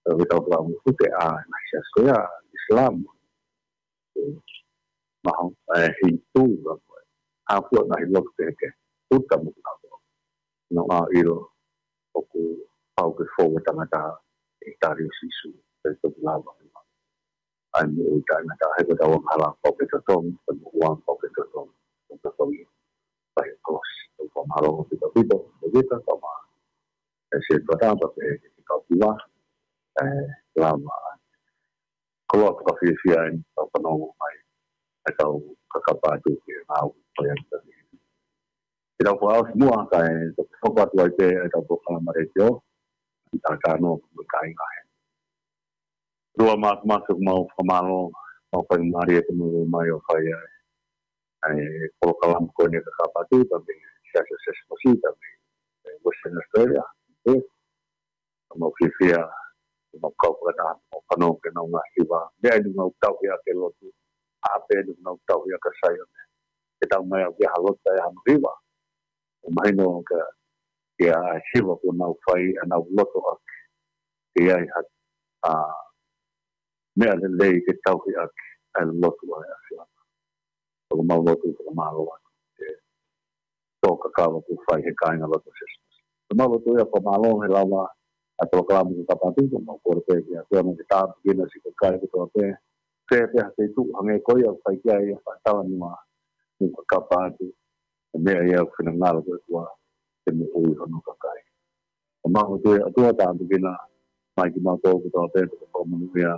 ʻe ʻi tau fakamufuke ʻa e ngaahi siasi ko ia, Islam. Maho, ē, Hinitū, ka ko e. Hā fua ngaahi lotu kehekehe. Uta mo ka ko. Naʻa ʻilo, ʻoku pau ke fou e tangata ʻi he tali ʻo Sīsū, ʻe toki lava. ʻA e moʻui taʻengata, he ko ʻetau angahala pau ke totongi, ʻe moʻua pau ke totongi, ke totongi. Pai kolosi, ʻoku mālō ʻaupito, ʻaupito, ʻaupito, ka ma. ʻE se tuatapa pe, ʻe kau kiva, ē, lava. Koloa ka fiefia eni, tau fanongo mai, ʻe tau kakapa atu ki he ngāue ko ia ʻi tani. ʻI tau fakaʻosi muʻa, kae tau fakaʻosi atu ai pē, ʻe tau polokalama letiō, ʻi tātā noa, ko e kāinga he. Lua Maʻake, Maʻake, ʻoku mau fakamālō, mau faingamālie ʻoku mau mai ʻo fai ai. ʻA e polokalama ko eni kakapa atu, pea mei he Siasi ʻo Sēsimasi, pea mei he, ē, Western Australia. Ē, ka mau fiefia, ka mau kau fakataha, mau fanongo ki heʻenau ngaahi hiva. Meʻa eni ʻoku nau tauhi ʻaki e lotu, ʻa pē eni ʻoku nau tauhi ʻaki ʻa Saione. Ke tau mai ʻo ʻai ha lotu ʻi hano hiva. ʻOku mahino ka, ʻi he hiva ʻoku nau fai, ʻa ʻenau loto ʻaki. ʻI ai ha, ʻa, meʻa lelei ke tauhi ʻaki, ʻa e lotu ʻa e ʻAfiona. Ka mau lotu, ka mālō atu. Ē, tō kakava ʻoku fai he kāinga lotu Sēsimasi. Ka mau lotu ia, ka mālō he lava ʻa e polokalama kakapa atu, ka mau kole pē ki he ʻAfiona ke tāpuekina siʻi kakai kotoa pē. Ke pehē ha feituʻu hangē ko ia, fai ki ai ʻa e fakatalanoa, mo e kakapa atu. Ko e meʻa ia ʻoku finangalo ko e ʻOtua, ke moʻui hono kakai. Ka mau lotu ia, ʻOtua tāpuekina, mai kimautolu kotoa pē, ko e fakamonūʻia,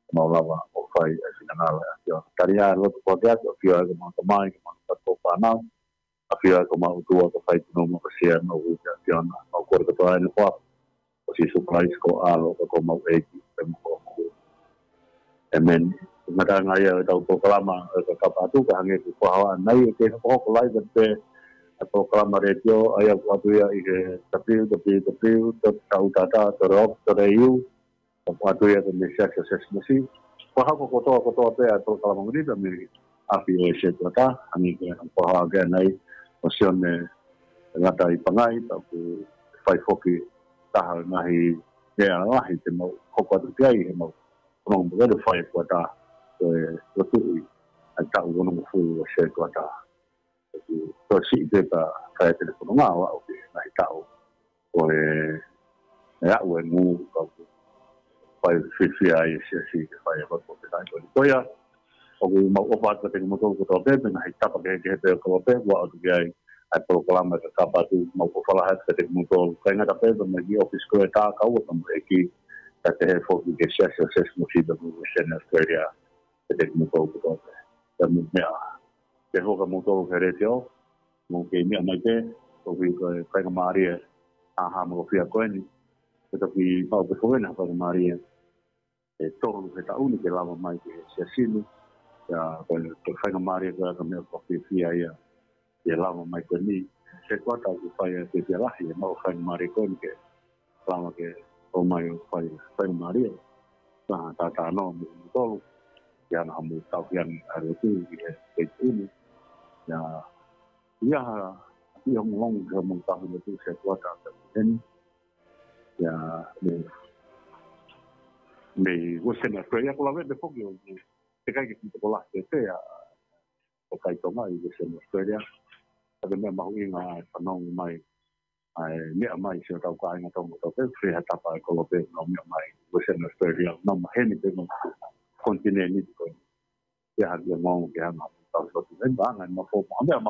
ka mau lava ʻo fai ʻa e finangalo ʻa e ʻAfiona. Tali ā e lotu ko ē atu, ʻAfio ā ko homau Tamai, ko homau Fatu fānau, ʻAfio ā ko homau ʻOtua, ko e fai kinautolu mo ka sia no u te ʻAfiona, mau kole kotoa eni ko e ʻAlo, ko Sīsū Kalaisi ko e ʻAlo, ko homau ʻEiki, pea mo homau Fakamoʻui. ʻĒmeni. Ngata ai ʻetau polokalama, ē, kakapa atu, ka hangē ko e fakahoa ʻanenai, ʻe kei hokohoko live pē, ʻa e polokalama letiō, ʻa ia ʻoku ʻoatu ia ʻi he www dot tautata dot org dot au, ʻoku ʻoatu ia ʻe he Siasi ʻo Sesimosi. Fakahoko kotoa kotoa pē ʻa e polokalama ko eni mei ʻapi ʻo e Setuata, hangē ko e ʻoku hā ʻaki ʻanenai ʻa Sione Ngata ʻi Pangai, pea ʻoku fai foki taha ngaahi meʻa lahi te mau hoko atu ki ai, he mau, mau mau fai kuata ko e lotu ʻi he taʻu onongofulu ʻo e Setuata. ʻOku toe siʻi pē pea fai ʻa e telefononga ʻo aʻu ki he ngaahi taʻu ko e, e aʻu e ngū ka ʻoku fai fiefia ai e Siasi ke fai ʻa e lotu ʻo e taʻu ko eni. Ko ia, ʻoku mau ʻofa atu kiate kimoutolu kotoa pē, pea ngaahi tapa kehekehe pē ʻo e kolope, ʻoku ʻoatu ki ai ʻa e polokalama ʻi he Sāpate, mau ʻofa lahi atu kiate kimoutolu. Kae ʻikai ngata pē, pea mei he ʻōfisi ko e Tākaua, pea mo e ʻEiki, kae pehē foki ki he Siasi ʻo Sesimosi pea mo Western Australia, kiate kimoutolu kotoa pē. Pea mo e meʻa, pehē foki kiate kimoutolu he letiō, mou kei meʻa mai pē, ʻoku ʻi ai e faingamālie ʻa e haʻa malofia ko eni, ke toki maʻu pē foki ʻena faingamālie ʻe tolu he taʻu ni ke lava mai ki he Siasi ni. Pea ko e, ko e faingamālie ko ia ka meʻa ʻoku fiefia ia ke lava mai ko eni. Setuata ʻoku fai ʻa e fiefia lahi ʻe maʻu faingamālie ko eni ke lava ke ō mai ʻo fai faingamālie. Ka tātānoa mo kimoutolu, ʻi he anga hoʻomou tauhi ange ʻa e lotu ʻi he feituʻu ni. ʻIo, ʻi he ʻaho ni, ʻi he ongoongo ki hoʻomou tauhi lotu Setuata ʻa e taʻu ko eni. ʻIo, mei, mei Western Australia, ʻoku ou lave pē foki ʻo, ʻo teʻeki ai ke tokolahi pē ʻa, ʻo e kakai Tonga ʻi Western Australia. Ka ko e meʻa mahuʻinga ʻa e fanongo mai, ʻa e meʻa mai siʻotau kāinga Tonga kotoa pē, ʻoku ʻi ai ha tapa ʻo e kolope ʻoku nau meʻa mai Western Australia, ʻoku nau maheni pē mo e konitinēniti ko eni. ʻI he ʻaho ni ʻoku ou ongoongo ki he anga hoʻomou tauhi lotu, ʻe maʻu ange ʻa e mafoa mo e meʻa